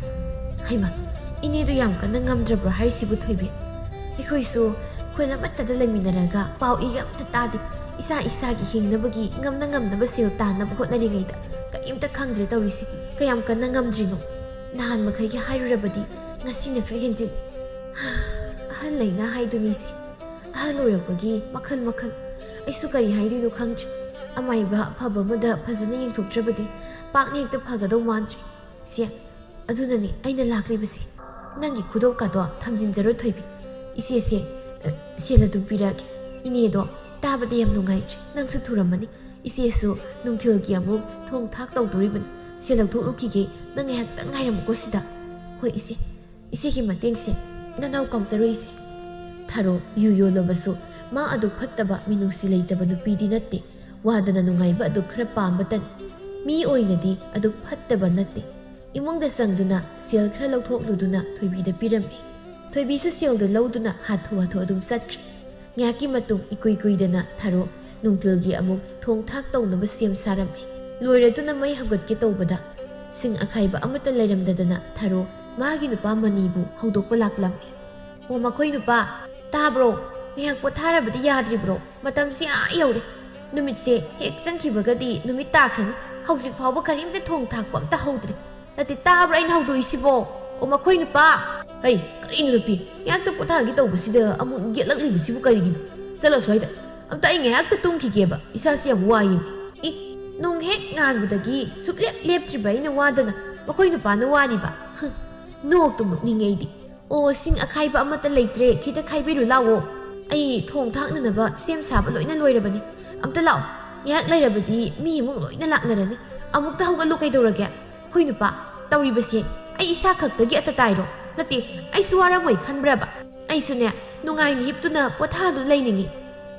ꯍꯩꯃꯥ, ꯏꯅꯦꯗꯨ ꯌꯥꯝ ꯀꯟꯅ ꯉꯝꯗ꯭ꯔꯕ꯭ꯔꯣ ꯍꯥꯏꯔꯤꯁꯤꯕꯨ, ꯊꯣꯏꯕꯤ? ꯑꯩꯈꯣꯏꯁꯨ ꯈꯨꯜ ꯑꯃꯠꯇꯗ ꯂꯩꯃꯤꯟꯅꯔꯒ ꯄꯥꯎ ꯏꯒ ꯑꯝꯇ ꯇꯥꯗꯦ꯫ ꯏꯁꯥ ꯏꯁꯥꯒꯤ ꯍꯤꯡꯅꯕꯒꯤ ꯉꯝꯅ ꯉꯝꯅꯕ ꯁꯦꯜ ꯇꯥꯟꯅꯕ ꯍꯣꯠꯅꯔꯤꯉꯩꯗ ꯀꯔꯤꯝꯇ ꯈꯪꯗ꯭ꯔꯦ ꯇꯧꯔꯤꯁꯦ꯫ ꯀꯌꯥꯝ ꯀꯟꯅ ꯉꯝꯗ꯭ꯔꯤꯅꯣ? ꯅꯍꯥꯟ ꯃꯈꯩꯒ ꯍꯥꯏꯔꯨꯔꯕꯗꯤ ꯉꯁꯤꯅ ꯈꯔ ꯍꯦꯟꯖꯤꯜꯂꯤ꯫ ꯑꯍꯜ ꯂꯩꯅꯥ ꯍꯥꯏꯗꯨꯅꯤꯁꯦ꯫ ꯑꯍꯜ ꯑꯣꯏꯔꯛꯄꯒꯤ ꯃꯈꯜ ꯃꯈꯜ꯫ ꯑꯩꯁꯨ ꯀꯔꯤ ꯍꯥꯏꯗꯣꯏꯅꯣ ꯈꯪꯗ꯭ꯔꯦ꯫ ꯑꯃꯥꯏꯕ ꯑꯐꯕ ꯑꯃꯗ ꯐꯖꯅ ꯌꯦꯡꯊꯣꯛꯇ꯭ꯔꯕꯗꯤ ꯄꯥꯛꯅ ꯍꯦꯛꯇ ꯐꯒꯗꯧ ꯃꯥꯟꯗ꯭ꯔꯦ꯫ ꯁꯦ, ꯑꯗꯨꯅꯅꯦ ꯑꯩꯅ ꯂꯥꯛꯂꯤꯕꯁꯦ꯫ ꯅꯪꯒꯤ ꯈꯨꯗꯣꯞꯀꯥꯗꯣ ꯊꯝꯖꯤꯟꯖꯔꯣ, ꯊꯣꯏꯕꯤ꯫ ꯏꯆꯦꯁꯦ, ꯑ, ꯁꯦꯜ ꯑꯗꯨꯝ ꯄꯤꯔꯛꯑꯒꯦ꯫ ꯏꯅꯦꯗꯣ ꯇꯥꯕꯗ ꯌꯥꯝ ꯅꯨꯡꯉꯥꯏꯇ꯭ꯔꯦ꯫ ꯅꯪꯁꯨ ꯊꯨꯔꯝꯃꯅꯤ꯫ ꯏꯆꯦꯁꯨ ꯅꯨꯡꯊꯤꯜꯒꯤ ꯑꯃꯨꯛ ꯊꯣꯡ ꯊꯥꯛ ꯇꯧꯗꯣꯔꯤꯕꯅꯤ꯫ ꯁꯦꯜ ꯂꯧꯊꯣꯛꯂꯨꯈꯤꯒꯦ꯫ ꯅꯪ ꯉꯥꯏꯍꯥꯛꯇꯪ ꯉꯥꯏꯔꯝꯃꯨꯀꯣ ꯁꯤꯗ꯫ ꯍꯣꯏ, ꯏꯆꯦ꯫ ꯏꯆꯦꯒꯤ ꯃꯇꯦꯡꯁꯦ ꯅꯅꯥꯎ ꯀꯥꯎꯖꯔꯣꯏ, ꯏꯆꯦ꯫ ꯊꯥꯔꯣ ꯌꯨ ꯌꯣꯜꯂꯕꯁꯨ ꯃꯥ ꯑꯗꯨ ꯐꯠꯇꯕ, ꯃꯤꯅꯨꯡꯁꯤ ꯂꯩꯇꯕ ꯅꯨꯄꯤꯗꯤ ꯅꯠꯇꯦ꯫ ꯋꯥꯗꯅ ꯅꯨꯡꯉꯥꯏꯕ ꯑꯗꯨ ꯈꯔ ꯄꯥꯝꯕꯇꯅꯤ꯫ ꯃꯤ ꯑꯣꯏꯅꯗꯤ ꯑꯗꯨ ꯐꯠꯇꯕ ꯅꯠꯇꯦ꯫ ꯏꯃꯨꯡꯗ ꯆꯪꯗꯨꯅ ꯁꯦꯜ ꯈꯔ ꯂꯧꯊꯣꯛꯂꯨꯗꯨꯅ ꯊꯣꯏꯕꯤꯗ ꯄꯤꯔꯝꯃꯤ꯫ ꯊꯣꯏꯕꯤꯁꯨ ꯁꯦꯜꯗꯨ ꯂꯧꯗꯨꯅ ꯍꯥꯊꯨ ꯍꯥꯊꯨ ꯑꯗꯨꯝ ꯆꯠꯈ꯭ꯔꯦ꯫ ꯉꯥꯏꯍꯥꯛꯀꯤ ꯃꯇꯨꯡ ꯏꯀꯨꯏ ꯀꯨꯏꯗꯅ ꯊꯥꯔꯣ ꯅꯨꯡꯊꯤꯜꯒꯤ ꯑꯃꯨꯛ ꯊꯣꯡ ꯊꯥꯛ ꯇꯧꯅꯕ ꯁꯦꯝ ꯁꯥꯔꯝꯃꯤ꯫ ꯂꯣꯏꯔꯗꯨꯅ ꯃꯩ ꯍꯧꯒꯠꯀꯦ ꯇꯧꯕꯗ ꯁꯤꯡ ꯑꯈꯥꯏꯕ ꯑꯃꯠꯇ ꯂꯩꯔꯝꯗꯗꯅ ꯊꯥꯔꯣ ꯃꯥꯒꯤ ꯅꯨꯄꯥ ꯃꯅꯤꯕꯨ ꯍꯧꯗꯣꯛꯄ ꯂꯥꯛꯂꯝꯃꯤ꯫ "ꯑꯣ, ꯃꯈꯣꯏ ꯅꯨꯄꯥ, ꯇꯥꯕ꯭ꯔꯣ? ꯉꯥꯏꯍꯥꯛ ꯄꯣꯊꯥꯔꯕꯗꯤ ꯌꯥꯗ꯭ꯔꯤꯕ꯭ꯔꯣ? ꯃꯇꯝꯁꯤ ꯑꯥ ꯌꯧꯔꯦ꯫ ꯅꯨꯃꯤꯠꯁꯦ ꯍꯦꯛ ꯆꯪꯈꯤꯕꯒꯗꯤ ꯅꯨꯃꯤꯠ ꯇꯥꯈ꯭ꯔꯅꯤ꯫ ꯍꯧꯖꯤꯛ ꯐꯥꯎꯕ ꯀꯔꯤꯝꯇ ꯊꯣꯡ ꯊꯥꯛꯄ ꯑꯝꯇ ꯍꯧꯗ꯭ꯔꯤ꯫ ꯅꯠꯇꯦ, ꯇꯥꯕ꯭ꯔꯥ ꯑꯩꯅ ꯍꯧꯗꯣꯛꯏꯁꯤꯕꯣ? ꯑꯣ, ꯃꯈꯣꯏ ꯅꯨꯄꯥ!" "ꯍꯩ, ꯀꯔꯤꯅꯣ ꯅꯨꯄꯤ? ꯉꯥꯏꯍꯥꯛꯇ ꯄꯣꯊꯥꯒꯦ ꯇꯧꯕꯁꯤꯗ ꯑꯃꯨꯛ ꯌꯦꯠꯂꯛꯂꯤꯕꯁꯤꯕꯨ ꯀꯔꯤꯒꯤꯅꯣ? ꯆꯠꯂꯣ ꯑꯁ꯭ꯋꯥꯏꯗ꯫ ꯑꯝꯇ ꯑꯩ ꯉꯥꯏꯍꯥꯛꯇ ꯇꯨꯝꯈꯤꯒꯦꯕ꯫ ꯏꯁꯥꯁꯤ ꯌꯥꯝ ꯋꯥꯏꯌꯦ꯫ ꯑꯦ, ꯅꯣꯡ ꯍꯦꯛ ꯉꯥꯟꯕꯗꯒꯤ ꯁꯨꯛꯂꯦꯞ ꯂꯦꯞꯇ꯭ꯔꯤꯕ ꯑꯩꯅ ꯋꯥꯗꯅ ꯃꯈꯣꯏ ꯅꯨꯄꯥꯅ ꯋꯥꯔꯤꯕ꯫ ꯍꯪ, ꯅꯣꯛꯇꯨ ꯅꯣꯛꯅꯤꯡꯉꯦ ꯑꯩꯗꯤ꯫ ꯑꯣ, ꯁꯤꯡ ꯑꯈꯥꯏꯕ ꯑꯃꯠꯇ ꯂꯩꯇ꯭ꯔꯦ꯫ ꯈꯤꯇ ꯈꯥꯏꯕꯤꯔꯨ ꯂꯥꯛꯑꯣ꯫ ꯑꯩ ꯊꯣꯡ ꯊꯥꯛꯅꯅꯕ ꯁꯦꯝ ꯁꯥꯕ ꯂꯣꯏꯅ ꯂꯣꯏꯔꯕꯅꯤ꯫ ꯑꯝꯇ ꯂꯥꯛꯑꯣ꯫ ꯉꯥꯏꯍꯥꯛ ꯂꯩꯔꯕꯗꯤ ꯃꯤ ꯏꯃꯨꯡ ꯂꯣꯏꯅ ꯂꯥꯛꯅꯔꯅꯤ꯫ ꯑꯃꯨꯛꯇ ꯍꯧꯒꯠꯂꯨ ꯀꯩꯗꯧꯔꯒꯦ? ꯑꯩꯈꯣꯏ ꯅꯨꯄꯥ ꯇꯧꯔꯤꯕꯁꯦ꯫ ꯑꯩ ꯏꯁꯥ ꯈꯛꯇꯒꯤ ꯑꯇ ꯇꯥꯏꯔꯣ? ꯅꯠꯇꯦ, ꯑꯩꯁꯨ ꯋꯥꯔꯝꯃꯣꯏ ꯈꯟꯕ꯭ꯔꯕ? ꯑꯩꯁꯨꯅꯦ, ꯅꯨꯡꯉꯥꯏꯅ ꯍꯤꯞꯇꯨꯅ ꯄꯣꯊꯥꯗꯨꯅ ꯂꯩꯅꯤꯡꯉꯤ꯫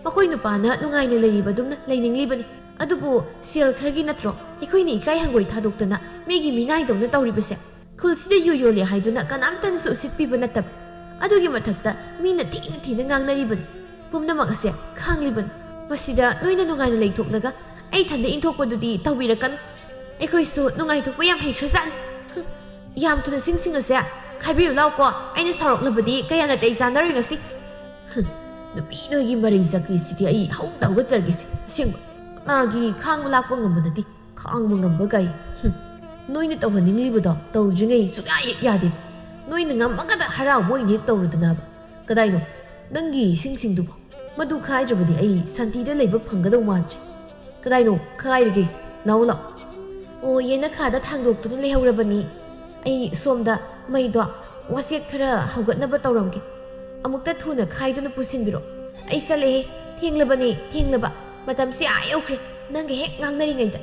ꯃꯈꯣꯏ ꯅꯨꯄꯥꯅ ꯅꯨꯡꯉꯥꯏꯅ ꯂꯩꯔꯤꯕꯗꯨꯝꯅ ꯂꯩꯅꯤꯡꯂꯤꯕꯅꯤ꯫ ꯑꯗꯨꯕꯨ ꯁꯦꯜ ꯈꯔꯒꯤ ꯅꯠꯇ꯭ꯔꯣ ꯑꯩꯈꯣꯏꯅ ꯏꯀꯥꯏ ꯍꯪꯒꯣꯏ ꯊꯥꯗꯣꯛꯇꯅ ꯃꯤꯒꯤ ꯃꯤꯅꯥꯏꯗꯧꯅ ꯇꯧꯔꯤꯕꯁꯦ? ꯈꯨꯜꯁꯤꯗ ꯌꯨ ꯌꯣꯜꯂꯤ ꯍꯥꯏꯗꯨꯅ ꯀꯅꯥꯝꯇꯅꯁꯨ ꯎꯁꯤꯠꯄꯤꯕ ꯅꯠꯇꯕ꯫ ꯑꯗꯨꯒꯤ ꯃꯊꯛꯇ ꯃꯤꯅ ꯊꯤꯅ ꯊꯤꯅ ꯉꯥꯡꯅꯔꯤꯕꯅꯤ꯫ ꯄꯨꯝꯅꯃꯛ ꯑꯁꯦ ꯈꯥꯡꯂꯤꯕꯅꯤ꯫ ꯃꯁꯤꯗ ꯅꯣꯏꯅ ꯅꯨꯡꯉꯥꯏꯅ ꯂꯩꯊꯣꯛꯂꯒ ꯑꯩ ꯏꯊꯟꯗ ꯏꯟꯊꯣꯛꯄꯗꯨꯗꯤ ꯇꯧꯕꯤꯔꯛꯀꯅꯨ꯫ ꯑꯩꯈꯣꯏꯁꯨ ꯅꯨꯡꯉꯥꯏꯊꯣꯛꯄ ꯌꯥꯝ ꯍꯩꯈ꯭ꯔꯖꯥꯠꯅꯤ꯫ ꯍꯨꯝ, ꯌꯥꯝ ꯊꯨꯅ ꯁꯤꯡꯁꯤꯡ ꯑꯁꯦ ꯈꯥꯏꯕꯤꯔꯨ ꯂꯥꯎꯀꯣ꯫ ꯑꯩꯅ ꯁꯥꯎꯔꯛꯂꯕꯗꯤ ꯀꯌꯥ ꯅꯥꯇꯩ ꯆꯥꯅꯔꯣꯏ ꯉꯁꯤ꯫ ꯍꯨꯝ, ꯅꯨꯄꯤ ꯅꯣꯏꯒꯤ ꯃꯔꯩ ꯆꯀ꯭ꯔꯤꯁꯤꯗꯤ ꯑꯩ ꯍꯧꯗ ꯍꯧꯒꯠꯆꯔꯒꯦꯁꯦ꯫ ꯑꯁꯦꯡꯕ, ꯀꯅꯥꯒꯤ ꯈꯥꯡꯕ ꯂꯥꯛꯄ ꯉꯝꯕ ꯅꯠꯇꯦ꯫ ꯈꯥꯡꯕ ꯉꯝꯕ ꯀꯥꯏ? ꯍꯨꯝ, ꯅꯣꯏꯅ ꯇꯧꯍꯟꯅꯤꯡꯂꯤꯕꯗꯣ ꯇꯧꯗ꯭ꯔꯤꯉꯩ ꯁꯨꯛꯌꯥ ꯍꯦꯛ ꯌꯥꯗꯦ꯫ ꯅꯣꯏꯅ ꯉꯝꯃꯒꯗ ꯍꯔꯥꯎꯕ ꯑꯣꯏꯅ ꯍꯦꯛ ꯇꯧꯔꯨꯗꯅꯕ꯫ ꯀꯗꯥꯏꯅꯣ ꯅꯪꯒꯤ ꯏꯁꯤꯡꯁꯤꯡꯗꯨꯕꯣ? ꯃꯗꯨ ꯈꯥꯏꯗ꯭ꯔꯕꯗꯤ ꯑꯩ ꯁꯥꯟꯇꯤꯗ ꯂꯩꯕ ꯐꯪꯒꯗꯧ ꯃꯥꯟꯗ꯭ꯔꯦ꯫ ꯀꯗꯥꯏꯅꯣ ꯈꯥꯏꯔꯒꯦ? ꯂꯥꯛꯑꯣ, ꯂꯥꯛꯑꯣ꯫ ꯑꯣ, ꯌꯦꯅꯈꯥꯗ ꯊꯥꯡꯗꯣꯛꯇꯨꯅ ꯂꯩꯍꯧꯔꯕꯅꯤ꯫ ꯑꯩ ꯁꯣꯝꯗ ꯃꯩꯗꯣ ꯋꯥꯁꯦꯠ ꯈꯔ ꯍꯧꯒꯠꯅꯕ ꯇꯧꯔꯝꯒꯦ꯫ ꯑꯃꯨꯛꯇ ꯊꯨꯅ ꯈꯥꯏꯗꯨꯅ ꯄꯨꯁꯤꯟꯕꯤꯔꯣ꯫ ꯑꯩ ꯆꯠꯂꯦꯍꯦ꯫ ꯊꯦꯡꯂꯕꯅꯤ, ꯊꯦꯡꯂꯕ꯫ ꯃꯇꯝꯁꯦ ꯑꯥ ꯌꯧꯈ꯭ꯔꯦ꯫ ꯅꯪꯒ ꯍꯦꯛ ꯉꯥꯡꯅꯔꯤꯉꯩꯗ꯫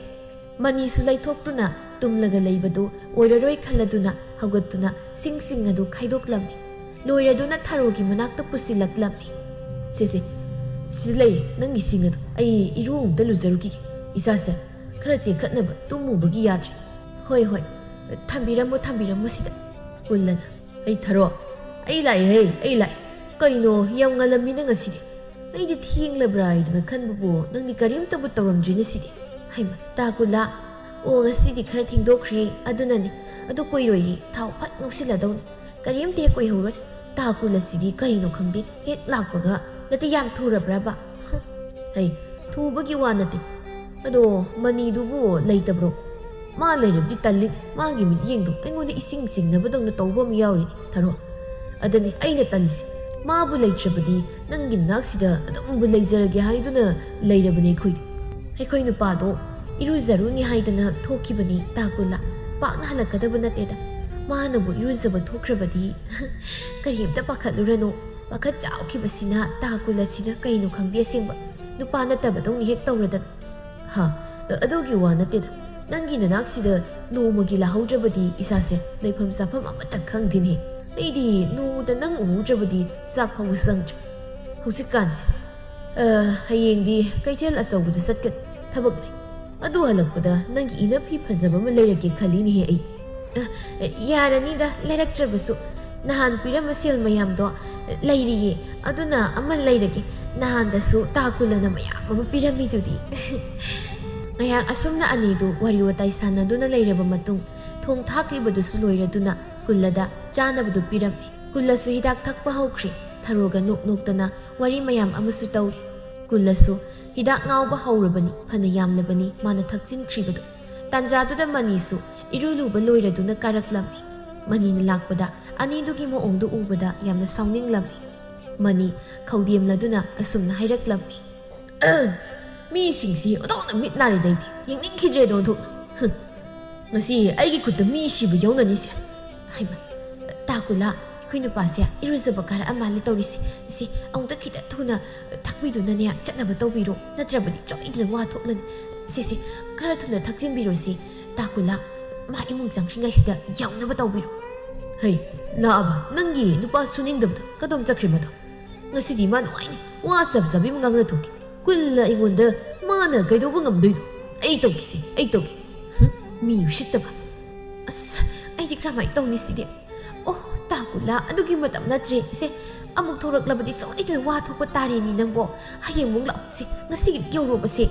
ꯃꯅꯤꯁꯨ ꯂꯩꯊꯣꯛꯇꯨꯅ ꯇꯨꯝꯂꯒ ꯂꯩꯕꯗꯨ ꯑꯣꯏꯔꯔꯣꯏ ꯈꯜꯂꯗꯨꯅ ꯍꯧꯒꯠꯇꯨꯅ ꯁꯤꯡꯁꯤꯡ ꯑꯗꯨ ꯈꯥꯏꯗꯣꯛꯂꯝꯃꯤ꯫ ꯂꯣꯏꯔꯗꯨꯅ ꯊꯔꯣꯒꯤ ꯃꯅꯥꯛꯇ ꯄꯨꯁꯤꯜꯂꯛꯂꯝꯃꯤ꯫ "ꯁꯦ, ꯁꯦ, ꯁꯤꯗ ꯂꯩ ꯅꯪꯒꯤ ꯁꯤꯡ ꯑꯗꯨ꯫ ꯑꯩ ꯏꯔꯨ ꯑꯃꯨꯛꯇ ꯂꯨꯖꯔꯨꯈꯤꯒꯦ꯫ ꯏꯁꯥꯁꯦ ꯈꯔ ꯇꯦꯛꯈꯠꯅꯕ ꯇꯨꯝꯃꯨꯕꯒꯤ ꯌꯥꯗ꯭ꯔꯦ꯫" "ꯍꯣꯏ, ꯍꯣꯏ, ꯊꯝꯕꯤꯔꯝꯃꯣ, ꯊꯝꯕꯤꯔꯝꯃꯣ ꯁꯤꯗ꯫" ꯀꯨꯜꯂꯅ, "ꯑꯩ ꯊꯔꯣ, ꯑꯩ ꯂꯥꯛꯑꯦꯍꯦ, ꯑꯩ ꯂꯥꯛꯑꯦ꯫ ꯀꯔꯤꯅꯣ, ꯌꯥꯝ ꯉꯜꯂꯝꯃꯤꯅ ꯉꯁꯤꯗꯤ꯫ ꯑꯩꯗꯤ ꯊꯦꯡꯂꯕ꯭ꯔꯥ ꯍꯥꯏꯗꯅ ꯈꯟꯕꯕꯨ ꯅꯪꯗꯤ ꯀꯔꯤꯝꯇꯕꯨ ꯇꯧꯔꯝꯗ꯭ꯔꯤꯅꯦ ꯁꯤꯗꯤ꯫" ꯍꯩꯃ, ꯇꯥ ꯀꯨꯜꯂꯥ, ꯑꯣ, ꯉꯁꯤꯗꯤ ꯈꯔ ꯊꯦꯡꯗꯣꯛꯈ꯭ꯔꯦ, ꯑꯗꯨꯅꯅꯤ꯫ ꯑꯗꯨ ꯀꯨꯏꯔꯣꯏꯌꯦ, ꯊꯥꯎ ꯐꯠ ꯉꯧꯁꯤꯜꯂꯗꯧꯅꯤ꯫ ꯀꯔꯤꯝꯇ ꯍꯦꯛ ꯀꯨꯏꯍꯧꯔꯣꯏ꯫ ꯇꯥ ꯀꯨꯜꯂꯥꯁꯤꯗꯤ ꯀꯔꯤꯅꯣ ꯈꯪꯗꯦ, ꯍꯦꯛ ꯂꯥꯛꯄꯒ꯫ ꯅꯠꯇꯦ, ꯌꯥꯝ ꯊꯨꯔꯕ꯭ꯔꯕ? ꯍꯩ, ꯊꯨꯕꯒꯤ ꯋꯥ ꯅꯠꯇꯦ꯫ ꯑꯗꯣ ꯃꯅꯤꯗꯨꯕꯨ ꯂꯩꯇꯕ꯭ꯔꯣ? ꯃꯥ ꯂꯩꯔꯕꯗꯤ ꯇꯜꯂꯤ꯫ ꯃꯥꯒꯤ ꯃꯤꯠꯌꯦꯡꯗꯣ ꯑꯩꯉꯣꯟꯗ ꯏꯁꯤꯡ ꯆꯤꯡꯅꯕꯗꯧꯅ ꯇꯧꯕ ꯑꯃ ꯌꯥꯎꯔꯤ, ꯊꯔꯣ꯫ ꯑꯗꯨꯅꯤ ꯑꯩꯅ ꯇꯜꯂꯤꯁꯦ꯫ ꯃꯥꯕꯨ ꯂꯩꯇ꯭ꯔꯕꯗꯤ ꯅꯪꯒꯤ ꯅꯥꯛꯁꯤꯗ ꯑꯗꯨꯝꯕꯨ ꯂꯩꯖꯔꯒꯦ ꯍꯥꯏꯗꯨꯅ ꯂꯩꯔꯕꯅꯦ ꯑꯩꯈꯣꯏꯗꯤ꯫ ꯑꯩꯈꯣꯏ ꯅꯨꯄꯥꯗꯣ ꯏꯔꯨꯖꯔꯨꯅꯤ ꯍꯥꯏꯗꯅ ꯊꯣꯛꯈꯤꯕꯅꯤ, ꯇꯥ ꯀꯨꯜꯂꯥ꯫ ꯄꯥꯛꯅ ꯍꯜꯂꯛꯀꯗꯕ ꯅꯠꯇꯦꯗ꯫ ꯃꯥꯅꯕꯨ ꯏꯔꯨꯖꯕ ꯊꯣꯛꯈ꯭ꯔꯕꯗꯤ ꯀꯔꯤꯝꯇ ꯄꯥꯈꯠꯂꯨꯔꯅꯨ꯫ ꯄꯥꯈꯠ ꯆꯥꯎꯈꯤꯕꯁꯤꯅ ꯇꯥ ꯀꯨꯜꯂꯥꯁꯤꯅ ꯀꯩꯅꯣ ꯈꯪꯗꯦ ꯑꯁꯦꯡꯕ꯫ ꯅꯨꯄꯥ ꯅꯠꯇꯕꯗꯧꯅ ꯍꯦꯛ ꯇꯧꯔꯗꯅ꯫ ꯍꯥ, ꯑꯗꯨꯒꯤ ꯋꯥ ꯅꯠꯇꯦꯗ꯫ ꯅꯪꯒꯤ ꯅꯅꯥꯛꯁꯤꯗ ꯅꯣꯡꯃꯒꯤ ꯂꯥꯛꯍꯧꯗ꯭ꯔꯕꯗꯤ ꯏꯁꯥꯁꯦ ꯂꯩꯐꯝ ꯆꯥꯐꯝ ꯑꯃꯠꯇ ꯈꯪꯗꯦꯅꯦ꯫ ꯑꯩꯗꯤ ꯅꯣꯡꯃꯇ ꯅꯪ ꯎꯍꯧꯗ꯭ꯔꯕꯗꯤ ꯆꯥꯛ ꯐꯥꯎꯕ ꯆꯪꯗ꯭ꯔꯦ ꯍꯧꯖꯤꯛꯀꯥꯟꯁꯦ꯫ ꯑ, ꯍꯌꯦꯡꯗꯤ ꯀꯩꯊꯦꯜ ꯑꯆꯧꯕꯗ ꯆꯠꯀꯅꯤ, ꯊꯕꯛ ꯂꯩ꯫ ꯑꯗꯨ ꯍꯜꯂꯛꯄꯗ ꯅꯪꯒꯤ ꯏꯅꯐꯤ ꯐꯖꯕ ꯑꯃ ꯂꯩꯔꯛꯀꯦ ꯈꯜꯂꯤꯅꯦꯍꯦ ꯑꯩ꯫ ꯑ, ꯌꯥꯔꯅꯤꯗ, ꯂꯩꯔꯛꯇ꯭ꯔꯕꯁꯨ꯫ ꯅꯍꯥꯟ ꯄꯤꯔꯝꯕ ꯁꯦꯜ ꯃꯌꯥꯝꯗꯣ ꯂꯩꯔꯤꯌꯦ, ꯑꯗꯨꯅ ꯑꯃ ꯂꯩꯔꯒꯦ꯫ ꯅꯍꯥꯟꯗꯁꯨ ꯇꯥ ꯀꯨꯜꯂꯅ ꯃꯌꯥꯝ ꯑꯃ ꯄꯤꯔꯝꯃꯤꯗꯨꯗꯤ꯫ ꯉꯥꯏꯍꯥꯛ ꯑꯁꯨꯝꯅ ꯑꯅꯤꯗꯨ ꯋꯥꯔꯤ ꯋꯥꯇꯥꯏ ꯁꯥꯟꯅꯗꯨꯅ ꯂꯩꯔꯕ ꯃꯇꯨꯡ, ꯊꯣꯡ ꯊꯥꯛꯂꯤꯕꯗꯨꯁꯨ ꯂꯣꯏꯔꯗꯨꯅ ꯀꯨꯜꯂꯗ ꯆꯥꯅꯕꯗꯨ ꯄꯤꯔꯝꯃꯤ꯫ ꯀꯨꯜꯂꯁꯨ ꯍꯤꯗꯥꯛ ꯊꯛꯄ ꯍꯧꯈ꯭ꯔꯦ꯫ ꯊꯔꯣꯒ ꯅꯣꯛ ꯅꯣꯛꯇꯅ ꯋꯥꯔꯤ ꯃꯌꯥꯝ ꯑꯃꯁꯨ ꯇꯧꯔꯤ꯫ ꯀꯨꯜꯂꯁꯨ ꯍꯤꯗꯥꯛ ꯉꯥꯎꯕ ꯍꯧꯔꯕꯅꯤ, ꯐꯅ ꯌꯥꯝꯂꯕꯅꯤ ꯃꯥꯅ ꯊꯛꯆꯤꯟꯈ꯭ꯔꯤꯕꯗꯨ꯫ ꯇꯥꯟꯖꯥꯗꯨꯗ ꯃꯅꯤꯁꯨ ꯏꯔꯨ ꯂꯨꯕ ꯂꯣꯏꯔꯗꯨꯅ ꯀꯥꯔꯛꯂꯝꯃꯤ꯫ ꯃꯅꯤꯅ ꯂꯥꯛꯄꯗ ꯑꯅꯤꯗꯨꯒꯤ ꯃꯑꯣꯡꯗꯨ ꯎꯕꯗ ꯌꯥꯝꯅ ꯁꯥꯎꯅꯤꯡꯂꯝꯃꯤ꯫ ꯃꯅꯤ ꯈꯧꯗꯦꯝꯂꯗꯨꯅ ꯑꯁꯨꯝꯅ ꯍꯥꯏꯔꯛꯂꯝꯃꯤ꯫ "ꯑꯍꯝ, ꯃꯤꯁꯤꯡꯁꯤ ꯑꯣꯟꯊꯣꯛꯅ ꯃꯤꯠ ꯅꯥꯔꯦꯗ, ꯑꯩꯗꯤ ꯌꯦꯡꯅꯤꯡꯈꯤꯗ꯭ꯔꯦꯗ ꯑꯣꯟꯊꯣꯛꯅ꯫ ꯍꯝ, ꯉꯁꯤ ꯑꯩꯒꯤ ꯈꯨꯠꯇ ꯃꯤ ꯁꯤꯕ ꯌꯧꯅꯅꯤꯁꯦ꯫ ꯍꯩꯃ, ꯇꯥ ꯀꯨꯜꯂꯥ, ꯑꯩꯈꯣꯏ ꯅꯨꯄꯥꯁꯦ ꯏꯔꯨꯖꯕ ꯀꯥꯔꯛꯑ ꯃꯥꯜꯂꯦ ꯇꯧꯔꯤꯁꯦ꯫ ꯁꯤ ꯑꯃꯨꯛꯇ ꯈꯤꯇ ꯊꯨꯅ ꯊꯛꯄꯤꯗꯨꯅꯅꯦ ꯆꯠꯅꯕ ꯇꯧꯕꯤꯔꯣ, ꯅꯠꯇ꯭ꯔꯕꯗꯤ ꯁꯣꯏꯗꯅ ꯋꯥ ꯊꯣꯛꯂꯅꯤ꯫ ꯁꯤꯁꯦ ꯈꯔ ꯊꯨꯅ ꯊꯛꯆꯤꯟꯕꯤꯔꯣꯁꯤ꯫ ꯇꯥ ꯀꯨꯜꯂꯥ, ꯃꯥ ꯏꯃꯨꯡ ꯆꯪꯈ꯭ꯔꯤꯉꯩꯁꯤꯗ ꯌꯧꯅꯕ ꯇꯧꯕꯤꯔꯣ꯫" "ꯍꯩ, ꯂꯥꯛꯑꯕ ꯅꯪꯒꯤ ꯅꯨꯄꯥ ꯁꯨꯅꯤꯡꯗꯕꯗꯣ? ꯀꯗꯣꯝ ꯆꯠꯈ꯭ꯔꯦ ꯃꯗꯣ? ꯉꯁꯤꯗꯤ ꯃꯥ ꯅꯨꯡꯉꯥꯏꯅꯤ, ꯋꯥ ꯆꯞ ꯆꯞ ꯑꯃ ꯉꯥꯡꯅ ꯊꯣꯛꯀꯦ꯫ ꯀꯨꯜꯂ ꯑꯩꯉꯣꯟꯗ ꯃꯥꯅ ꯀꯩꯗꯧꯕ ꯉꯝꯗꯣꯏꯅꯣ? ꯑꯩ ꯇꯧꯒꯦꯁꯦ, ꯑꯩ ꯇꯧꯒꯦ꯫" ꯍꯨꯝ, ꯃꯤ ꯎꯁꯤꯠꯇꯕ꯫ ꯑꯁ, ꯑꯩꯗꯤ ꯀꯔꯝꯍꯥꯏꯅ ꯇꯧꯅꯤ ꯁꯤꯗꯤ? ꯑꯣ, ꯇꯥ ꯀꯨꯜꯂꯥ, ꯑꯗꯨꯒꯤ ꯃꯇꯝ ꯅꯠꯇ꯭ꯔꯦ꯫ ꯁꯦ, ꯑꯃꯨꯛ ꯊꯣꯔꯛꯂꯕꯗꯤ ꯁꯣꯏꯗꯅ ꯋꯥ ꯊꯣꯛꯄ ꯇꯥꯔꯦꯅꯤ ꯅꯪꯕꯣ꯫ ꯍꯌꯦꯡ ꯑꯃꯨꯛ ꯂꯥꯛꯑꯣ꯫ ꯁꯦ, ꯉꯁꯤꯒꯤꯗꯤ ꯌꯧꯔꯣꯕ ꯁꯦ꯫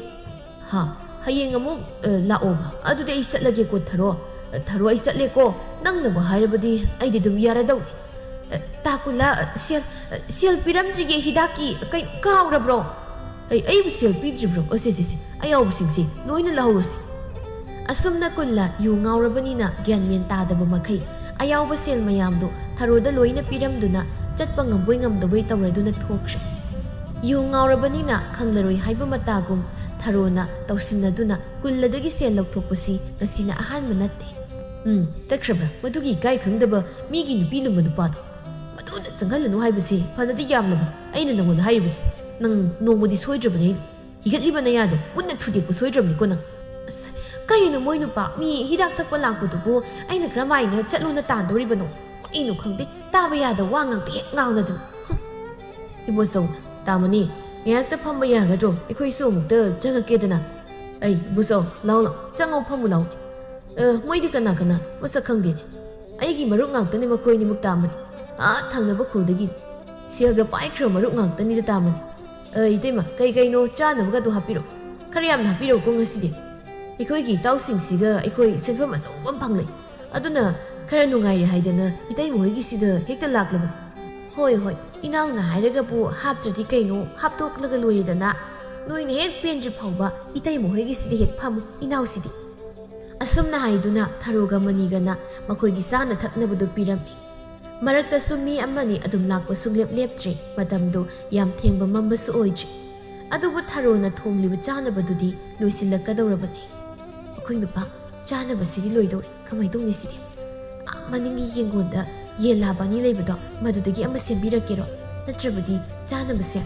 ꯍꯥ? ꯍꯌꯦꯡ ꯑꯃꯨꯛ, ꯑ, ꯂꯥꯛꯑꯣꯕ꯫ ꯑꯗꯨꯗꯤ ꯑꯩ ꯆꯠꯂꯒꯦꯀꯣ, ꯊꯔꯣ꯫ ꯑ, ꯊꯔꯣ, ꯑꯩ ꯆꯠꯂꯦꯀꯣ꯫ ꯅꯪꯅꯕꯨ ꯍꯥꯏꯔꯕꯗꯤ ꯑꯩꯗꯤ ꯑꯗꯨꯝ ꯌꯥꯔꯗꯧꯅꯤ꯫ ꯑ, ꯇꯥ ꯀꯨꯜꯂꯥ, ꯑ, ꯁꯦꯜ, ꯑ, ꯁꯦꯜ ꯄꯤꯔꯝꯗ꯭ꯔꯤꯒꯦ ꯍꯤꯗꯥꯛꯀꯤ꯫ ꯀꯩ, ꯀꯥꯎꯔꯕ꯭ꯔꯣ? ꯑꯩ, ꯑꯩꯕꯨ ꯁꯦꯜ ꯄꯤꯗ꯭ꯔꯤꯕ꯭ꯔꯣ? ꯑꯣ, ꯁꯦ, ꯁꯦ, ꯁꯦ, ꯑꯌꯥꯎꯕꯁꯤꯡꯁꯦ ꯂꯣꯏꯅ ꯂꯧꯍꯧꯔꯁꯤ꯫ ꯑꯁꯨꯝꯅ ꯀꯨꯜꯂ ꯌꯨ ꯉꯥꯎꯔꯕꯅꯤꯅ ꯒ꯭ꯌꯥꯟ ꯃꯦꯟ ꯇꯥꯗꯕ ꯃꯈꯩ ꯑꯌꯥꯎꯕ ꯁꯦꯜ ꯃꯌꯥꯝꯗꯨ ꯊꯔꯣꯗ ꯂꯣꯏꯅ ꯄꯤꯔꯝꯗꯨꯅ ꯆꯠꯄ ꯉꯝꯕꯣꯏ ꯉꯝꯗꯕꯣꯏ ꯇꯧꯔꯗꯨꯅ ꯊꯣꯛꯈ꯭ꯔꯦ꯫ ꯌꯨ ꯉꯥꯎꯔꯕꯅꯤꯅ ꯈꯪꯂꯔꯣꯏ ꯍꯥꯏꯕ ꯃꯇꯥꯒꯨꯝ ꯊꯔꯣꯅ ꯇꯧꯁꯤꯟꯅꯗꯨꯅ ꯀꯨꯜꯂꯗꯒꯤ ꯁꯦꯜ ꯂꯧꯊꯣꯛꯄꯁꯤ ꯉꯁꯤꯅ ꯑꯍꯥꯟꯕ ꯅꯠꯇꯦ꯫ ꯎꯝ, ꯆꯠꯈ꯭ꯔꯕ꯭ꯔꯥ? ꯃꯗꯨꯒꯤ ꯏꯀꯥꯏ ꯈꯪꯗꯕ ꯃꯤꯒꯤ ꯅꯨꯄꯤ ꯂꯨꯝꯕ ꯅꯨꯄꯥꯗꯣ꯫ ꯃꯗꯨꯗ ꯆꯪꯍꯜꯂꯅꯨ ꯍꯥꯏꯕꯁꯦ ꯐꯅꯗꯤ ꯌꯥꯝꯂꯕꯅꯤ꯫ ꯑꯩꯅ ꯅꯪꯉꯣꯟꯗ ꯍꯥꯏꯔꯤꯕꯁꯦ꯫ ꯅꯪ ꯅꯣꯡꯃꯗꯤ ꯁꯣꯏꯗ꯭ꯔꯕꯅꯤ ꯑꯩꯅ꯫ ꯍꯤꯒꯠꯂꯤꯕ ꯅꯌꯥꯗꯣ ꯃꯨꯟꯅ ꯊꯨꯗꯦꯛꯄ ꯁꯣꯏꯗ꯭ꯔꯕꯅꯤꯀꯣ ꯅꯪ꯫ ꯑꯁ, "ꯀꯔꯤꯅꯣ ꯃꯣꯏ ꯅꯨꯄꯥ? ꯃꯤ ꯍꯤꯗꯥꯛ ꯊꯛꯄ ꯂꯥꯛꯄꯗꯨꯕꯨ ꯑꯩꯅ ꯀꯔꯝꯍꯥꯏꯅ ꯆꯠꯂꯣꯅ ꯇꯥꯟꯗꯧꯔꯤꯕꯅꯣ? ꯀꯔꯤꯅꯣ ꯈꯪꯗꯦ, ꯇꯥꯕ ꯌꯥꯗꯕ ꯋꯥ ꯉꯥꯡꯇ ꯍꯦꯛ ꯉꯥꯡꯅꯗꯅ꯫ ꯍꯨꯝ!" "ꯏꯕꯣꯆꯧ, ꯇꯥꯃꯣꯅꯤ, ꯉꯥꯏꯍꯥꯛꯇ ꯐꯝꯕ ꯌꯥꯒꯗ꯭ꯔꯣ? ꯑꯩꯈꯣꯏꯁꯨ ꯑꯃꯨꯛꯇ ꯆꯪꯉꯛꯀꯦꯗꯅ꯫" "ꯑꯩ, ꯏꯕꯣꯆꯧ, ꯂꯥꯎ ꯂꯥꯎ, ꯆꯪꯉꯧ, ꯐꯝꯃꯨ ꯂꯥꯎ꯫" "ꯑ, ꯃꯣꯏꯗꯤ ꯀꯅꯥ ꯀꯅꯥ? ꯃꯁꯛ ꯈꯪꯗꯦꯅꯦ꯫ ꯑꯩꯒꯤ ꯃꯔꯨꯞ ꯉꯥꯛꯇꯅꯤ ꯃꯈꯣꯏꯅꯤꯃꯛ, ꯇꯥꯃꯣꯅꯤ꯫ ꯑꯥ ꯊꯪꯅꯕ ꯈꯨꯜꯗꯒꯤ ꯁꯦꯜꯒ ꯄꯥꯏꯈ꯭ꯔꯕ ꯃꯔꯨꯞ ꯉꯥꯛꯇꯅꯤꯗ, ꯇꯥꯃꯣꯅꯤ꯫ ꯑ, ꯏꯇꯩꯃ, ꯀꯩ ꯀꯩꯅꯣ ꯆꯥꯅꯕꯒꯗꯣ ꯍꯥꯞꯄꯤꯔꯛꯑꯣ꯫ ꯈꯔ ꯌꯥꯝꯅ ꯍꯥꯞꯄꯤꯔꯛꯎꯀꯣ ꯉꯁꯤꯗꯤ꯫ ꯑꯩꯈꯣꯏꯒꯤ ꯏꯇꯥꯎꯁꯤꯡꯁꯤꯒ ꯑꯩꯈꯣꯏ ꯁꯦꯟꯐꯝ ꯑꯆꯧꯕ ꯑꯃ ꯐꯪꯂꯦ꯫ ꯑꯗꯨꯅ ꯈꯔ ꯅꯨꯡꯉꯥꯏꯔꯦ ꯍꯥꯏꯗꯅ ꯏꯇꯩꯃ ꯍꯣꯏꯒꯤꯁꯤꯗ ꯍꯦꯛꯇ ꯂꯥꯛꯂꯕꯅꯤ꯫" "ꯍꯣꯏ, ꯍꯣꯏ, ꯏꯅꯥꯎꯅ ꯍꯥꯏꯔꯒꯕꯨ ꯍꯥꯞꯇ꯭ꯔꯗꯤ ꯀꯩꯅꯣ, ꯍꯥꯞꯇꯣꯛꯂꯒ ꯂꯣꯏꯔꯦꯗꯅ꯫ ꯅꯣꯏꯅ ꯍꯦꯛ ꯄꯦꯟꯗ꯭ꯔꯤ ꯐꯥꯎꯕ ꯏꯇꯩꯃ ꯍꯣꯏꯒꯤꯁꯤꯗ ꯍꯦꯛ ꯐꯝꯃꯨ, ꯏꯅꯥꯎꯁꯤꯗꯤ꯫" ꯑꯁꯨꯝꯅ ꯍꯥꯏꯗꯨꯅ ꯊꯔꯣꯒ ꯃꯅꯤꯒꯅ ꯃꯈꯣꯏꯒꯤ ꯆꯥꯅ ꯊꯛꯅꯕꯗꯨ ꯄꯤꯔꯝꯃꯤ꯫ ꯃꯔꯛꯇꯁꯨ ꯃꯤ ꯑꯃꯅꯤ ꯑꯗꯨꯝ ꯂꯥꯛꯄ ꯁꯨꯡꯂꯦꯞ ꯂꯦꯞꯇ꯭ꯔꯦ꯫ ꯃꯇꯝꯗꯨ ꯌꯥꯝ ꯊꯦꯡꯕ ꯃꯝꯕꯁꯨ ꯑꯣꯏꯗ꯭ꯔꯤ꯫ ꯑꯗꯨꯕꯨ ꯊꯔꯣꯅ ꯊꯣꯡꯂꯤꯕ ꯆꯥꯅꯕꯗꯨꯗꯤ ꯂꯣꯏꯁꯤꯜꯂꯛꯀꯗꯧꯔꯕꯅꯤ꯫ "ꯑꯩꯈꯣꯏ ꯅꯨꯄꯥ, ꯆꯥꯅꯕꯁꯤꯗꯤ ꯂꯣꯏꯗꯧꯔꯦ꯫ ꯀꯃꯥꯏꯅ ꯇꯧꯅꯤ ꯁꯤꯗꯤ? ꯑꯥ ꯃꯅꯤꯡꯒꯤ ꯌꯦꯡꯒꯣꯟꯗ ꯌꯦꯟ ꯂꯥꯕ ꯑꯅꯤ ꯂꯩꯕꯗꯣ, ꯃꯗꯨꯗꯒꯤ ꯑꯃ ꯁꯦꯝꯕꯤꯔꯛꯀꯦꯔꯣ? ꯅꯠꯇ꯭ꯔꯕꯗꯤ ꯆꯥꯅꯕꯁꯦ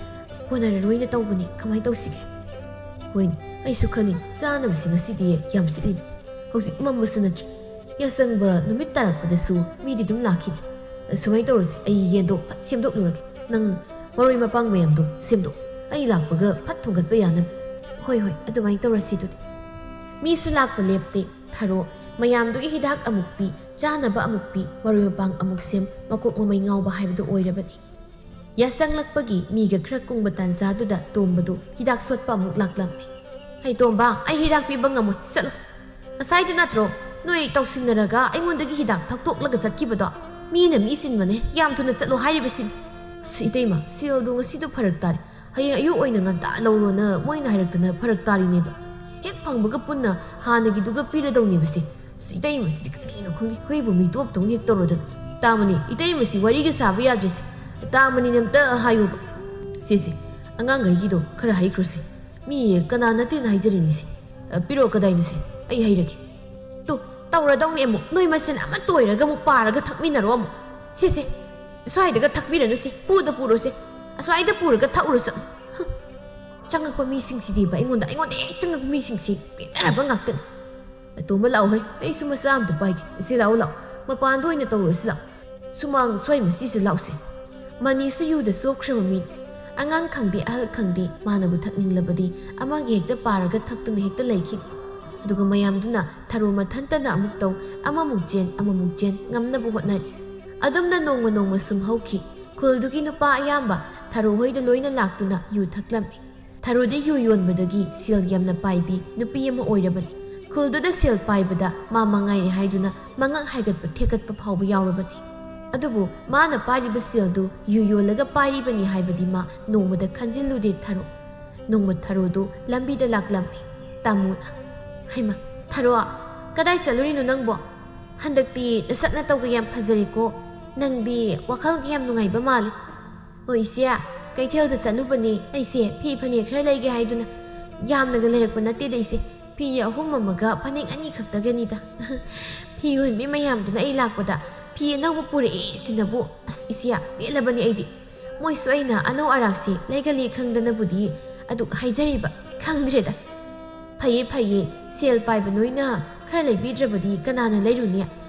ꯀꯣꯟꯅꯔꯔꯣꯏꯅ ꯇꯧꯕꯅꯤ꯫ ꯀꯃꯥꯏꯅ ꯇꯧꯁꯤꯒꯦ?" "ꯍꯣꯏꯅꯦ, ꯑꯩꯁꯨ ꯈꯜꯂꯤ, ꯆꯥꯅꯕꯁꯤ ꯉꯁꯤꯗꯤ ꯌꯥꯝ ꯁꯤꯠꯂꯤꯅꯦ꯫ ꯍꯧꯖꯤꯛ ꯃꯝꯕꯁꯨ ꯅꯠꯇ꯭ꯔꯤ꯫ ꯌꯥꯆꯪꯕ ꯅꯨꯃꯤꯠ ꯇꯥꯔꯛꯄꯗꯁꯨ ꯃꯤꯗꯤ ꯑꯗꯨꯝ ꯂꯥꯛꯈꯤꯅꯤ꯫ ꯁꯨꯃꯥꯏꯅ ꯇꯧꯔꯁꯤ, ꯑꯩ ꯌꯦꯟꯗꯣ ꯐꯠ ꯁꯦꯝꯗꯣꯛꯂꯨꯔꯒꯦ꯫ ꯅꯪ ꯃꯔꯣꯏ ꯃꯄꯥꯡ ꯃꯌꯥꯝꯗꯣ ꯁꯦꯝꯗꯣꯛ, ꯑꯩ ꯂꯥꯛꯄꯒ ꯐꯠ ꯊꯣꯡꯒꯠꯄ ꯌꯥꯅꯕ꯫" "ꯍꯣꯏ, ꯍꯣꯏ, ꯑꯗꯨꯃꯥꯏꯅ ꯇꯧꯔꯁꯤ ꯑꯗꯨꯗꯤ꯫" ꯃꯤꯁꯨ ꯂꯥꯛꯄ ꯂꯦꯞꯇꯦ꯫ ꯊꯔꯣ ꯃꯌꯥꯝꯗꯨꯒꯤ ꯍꯤꯗꯥꯛ ꯑꯃꯨꯛ ꯄꯤ, ꯆꯥꯅꯕ ꯑꯃꯨꯛ ꯄꯤ, ꯃꯔꯣꯏ ꯃꯄꯥꯡ ꯑꯃꯨꯛ ꯁꯦꯝ, ꯃꯀꯣꯛ ꯃꯃꯩ ꯉꯥꯎꯕ ꯍꯥꯏꯕꯗꯨ ꯑꯣꯏꯔꯕꯅꯤ꯫ ꯌꯥꯆꯪꯂꯛꯄꯒꯤ ꯃꯤꯒ ꯈꯔ ꯀꯨꯡꯕ ꯇꯥꯟꯖꯥꯗꯨꯗ ꯇꯣꯝꯕꯗꯨ ꯍꯤꯗꯥꯛ ꯁꯣꯠꯄ ꯑꯃꯨꯛ ꯂꯥꯛꯂꯝꯃꯤ꯫ "ꯍꯩ ꯇꯣꯝꯕ, ꯑꯩ ꯍꯤꯗꯥꯛ ꯄꯤꯕ ꯉꯝꯃꯣꯏ, ꯆꯠꯂꯣ꯫ ꯉꯁꯥꯏꯗ ꯅꯠꯇ꯭ꯔꯣ ꯅꯣꯏ ꯇꯧꯁꯤꯟꯅꯔꯒ ꯑꯩꯉꯣꯟꯗꯒꯤ ꯍꯤꯗꯥꯛ ꯊꯛꯇꯣꯛꯂꯒ ꯆꯠꯈꯤꯕꯗꯣ? ꯃꯤꯅ ꯃꯤ ꯆꯤꯟꯕꯅꯦ, ꯌꯥꯝ ꯊꯨꯅ ꯆꯠꯂꯣ ꯍꯥꯏꯔꯤꯕꯁꯤꯅꯤ꯫" "ꯑꯁ, ꯏꯇꯩꯃ, ꯁꯦꯜꯗꯣ ꯉꯁꯤꯗꯣ ꯐꯔꯛ ꯇꯥꯔꯦ꯫ ꯍꯌꯦꯡ ꯑꯌꯨꯛ ꯑꯣꯏꯅ ꯉꯟꯇꯥ ꯂꯧꯔꯣꯅ ꯃꯣꯏꯅ ꯍꯥꯏꯔꯛꯇꯅ ꯐꯔꯛ ꯇꯥꯔꯤꯅꯦꯕ꯫ ꯍꯦꯛ ꯐꯪꯕꯒ ꯄꯨꯟꯅ ꯍꯥꯟꯅꯒꯤꯗꯨꯒ ꯄꯤꯔꯗꯧꯅꯦꯕꯁꯦ꯫ ꯑꯁ, ꯏꯇꯩꯃꯁꯤꯗꯤ ꯀꯔꯤꯅꯣ ꯈꯪꯗꯦ, ꯑꯩꯈꯣꯏꯕꯨ ꯃꯤꯇꯣꯞꯇꯧꯅ ꯍꯦꯛ ꯇꯧꯔꯗꯅ꯫ ꯇꯥꯃꯅꯤ, ꯏꯇꯩꯃꯁꯤ ꯋꯥꯔꯤꯒ ꯁꯥꯕ ꯌꯥꯗ꯭ꯔꯤꯁꯦ꯫ ꯇꯥꯃꯅꯤꯅ ꯑꯝꯇ ꯍꯥꯏꯌꯨꯕ꯫ ꯁꯦ, ꯁꯦ, ꯑꯉꯥꯡꯈꯩꯒꯤꯗꯣ ꯈꯔ ꯍꯩꯈ꯭ꯔꯣꯁꯦ꯫ ꯃꯤ ꯀꯅꯥ ꯅꯠꯇꯦꯅ ꯍꯥꯏꯖꯔꯤꯅꯤꯁꯦ꯫ ꯑ, ꯄꯤꯔꯛꯑꯣ, ꯀꯗꯥꯏꯅꯣꯁꯦ? ꯑꯩ ꯍꯩꯔꯒꯦ꯫" "ꯇꯨ, ꯇꯧꯔꯗꯧꯅꯦ ꯑꯃꯨꯛ꯫ ꯅꯣꯏ ꯃꯁꯦꯟ ꯑꯃ ꯇꯣꯏꯔꯒ ꯑꯃꯨꯛ ꯄꯥꯔꯒ ꯊꯛꯃꯤꯟꯅꯔꯣ ꯑꯃꯨꯛ꯫ ꯁꯦ, ꯁꯦ, ꯁ꯭ꯋꯥꯏꯗꯒ ꯊꯛꯄꯤꯔꯅꯨꯁꯦ꯫ ꯄꯨꯗ ꯄꯨꯔꯣꯁꯦ꯫ ꯑꯁ꯭ꯋꯥꯏꯗ ꯄꯨꯔꯒ ꯊꯛꯎꯔꯣ ꯆꯠꯂꯣ꯫ ꯍꯨꯝ꯫ ꯆꯪꯉꯛꯄ ꯃꯤꯁꯤꯡꯁꯤꯗꯤꯕ ꯑꯩꯉꯣꯟꯗ, ꯑꯩꯉꯣꯟꯗ ꯍꯦꯛ ꯆꯪꯉꯛꯄ ꯃꯤꯁꯤꯡꯁꯤ ꯄꯦꯟꯖꯔꯕ ꯉꯥꯛꯇꯅꯤ꯫ ꯑꯇꯣꯝꯕ, ꯂꯥꯛꯑꯣ ꯍꯩ, ꯑꯩꯁꯨ ꯃꯆꯥ ꯑꯝꯇ ꯄꯥꯏꯒꯦ꯫ ꯏꯆꯦ, ꯂꯥꯛꯑꯣ, ꯂꯥꯛꯑꯣ, ꯃꯄꯥꯟꯗ ꯑꯣꯏꯅ ꯇꯧꯔꯨꯔꯁꯤ, ꯂꯥꯛꯑꯣ꯫ ꯁꯨꯃꯥꯡ ꯁ꯭ꯋꯥꯏ ꯃꯆꯤꯁꯤ ꯂꯥꯛꯎꯁꯦ꯫ ꯃꯅꯤꯁꯨ ꯌꯨꯗ ꯆꯣꯞꯈ꯭ꯔꯕ ꯃꯤꯅꯤ꯫ ꯑꯉꯥꯡ ꯈꯪꯗꯦ ꯑꯍꯜ ꯈꯪꯗꯦ, ꯃꯥꯅꯕꯨ ꯊꯛꯅꯤꯡꯂꯕꯗꯤ ꯑꯃꯒꯤ ꯍꯦꯛꯇ ꯄꯥꯔꯒ ꯊꯛꯇꯨꯅ ꯍꯦꯛꯇ ꯂꯩꯈꯤꯅꯤ꯫ ꯑꯗꯨꯒ ꯃꯌꯥꯝꯗꯨꯅ ꯊꯔꯣ ꯃꯊꯟꯇꯅ ꯑꯃꯨꯛ ꯇꯧ, ꯑꯃꯃꯨꯛ ꯆꯦꯟ, ꯑꯃꯃꯨꯛ ꯆꯦꯟ, ꯉꯝꯅꯕ ꯍꯣꯠꯅꯔꯤ꯫ ꯑꯗꯨꯝꯅ ꯅꯣꯡꯃ ꯅꯣꯡꯃ ꯁꯨꯝ ꯍꯧꯈꯤ꯫ ꯈꯨꯜꯗꯨꯒꯤ ꯅꯨꯄꯥ ꯑꯌꯥꯝꯕ ꯊꯔꯣ ꯍꯣꯏꯗ ꯂꯣꯏꯅ ꯂꯥꯛꯇꯨꯅ ꯌꯨ ꯊꯛꯂꯝꯃꯤ꯫ ꯊꯔꯣꯗꯤ ꯌꯨ ꯌꯣꯟꯕꯗꯒꯤ ꯁꯦꯜ ꯌꯥꯝꯅ ꯄꯥꯏꯕꯤ ꯅꯨꯄꯤ ꯑꯃ ꯑꯣꯏꯔꯕꯅꯤ꯫ ꯈꯨꯜꯗꯨꯗ ꯁꯦꯜ ꯄꯥꯏꯕꯗ ꯃꯥ ꯃꯉꯥꯏꯔꯦ ꯍꯥꯏꯗꯨꯅ ꯃꯉꯛ ꯍꯥꯏꯒꯠꯄ ꯊꯦꯛꯀꯠꯄ ꯐꯥꯎꯕ ꯌꯥꯎꯔꯕꯅꯤ꯫ ꯑꯗꯨꯕꯨ ꯃꯥꯅ ꯄꯥꯏꯔꯤꯕ ꯁꯦꯜꯗꯨ ꯌꯨ ꯌꯣꯜꯂꯒ ꯄꯥꯏꯔꯤꯕꯅꯤ ꯍꯥꯏꯕꯗꯤ ꯃꯥ ꯅꯣꯡꯃꯗ ꯈꯟꯖꯤꯜꯂꯨꯗꯦ ꯊꯔꯣ꯫ ꯅꯣꯡꯃ ꯊꯔꯣꯗꯨ ꯂꯝꯕꯤꯗ ꯂꯥꯛꯂꯝꯃꯤ꯫ ꯇꯥꯃꯣꯅ, "ꯍꯩꯃ, ꯊꯔꯣ, ꯀꯗꯥꯏ ꯆꯠꯂꯨꯔꯤꯅꯣ ꯅꯪꯕꯣ? ꯍꯟꯗꯛꯇꯤ ꯅꯁꯛ ꯅꯇꯧꯒ ꯌꯥꯝ ꯐꯖꯔꯦꯀꯣ꯫ ꯅꯪꯗꯤ ꯋꯥꯈꯜꯒ ꯌꯥꯝ ꯅꯨꯡꯉꯥꯏꯕ ꯃꯥꯜꯂꯦ꯫" "ꯑꯣ ꯏꯆꯦ, ꯀꯩꯊꯦꯜꯗ ꯆꯠꯂꯨꯕꯅꯦ ꯑꯩꯁꯦ, ꯐꯤ ꯐꯅꯦꯛ ꯈꯔ ꯂꯩꯒꯦ ꯍꯥꯏꯗꯨꯅ꯫ ꯌꯥꯝꯅꯒ ꯂꯩꯔꯛꯄ ꯅꯠꯇꯦꯗ ꯏꯆꯦ, ꯐꯤ ꯑꯍꯨꯝ ꯑꯃꯒ ꯐꯅꯦꯛ ꯑꯅꯤ ꯈꯛꯇꯒꯅꯤꯗ꯫" "ꯐꯤ ꯌꯣꯟꯕꯤ ꯃꯌꯥꯝꯗꯨꯅ ꯑꯩ ꯂꯥꯛꯄꯗ ꯐꯤ ꯑꯅꯧꯕ ꯄꯨꯔꯛꯑꯦ ꯁꯤꯅꯕꯨ꯫ ꯑꯁ ꯏꯆꯦ, ꯄꯦꯜꯂꯕꯅꯤ ꯑꯩꯗꯤ꯫ ꯃꯣꯏꯁꯨ ꯑꯩꯅ ꯑꯅꯧ ꯑꯔꯥꯛꯁꯦ ꯂꯩꯒꯜꯂꯤ ꯈꯪꯗꯅꯕꯨꯗꯤ ꯑꯗꯨꯛ ꯍꯥꯏꯖꯔꯤꯕ, ꯈꯪꯗ꯭ꯔꯦꯗ꯫" "ꯐꯩꯌꯦ, ꯐꯩꯌꯦ, ꯁꯦꯜ ꯄꯥꯏꯕ ꯅꯣꯏꯅ ꯈꯔ ꯂꯩꯕꯤꯗ꯭ꯔꯕꯗꯤ ꯀꯅꯥꯅ ꯂꯩꯔꯨꯅꯤ?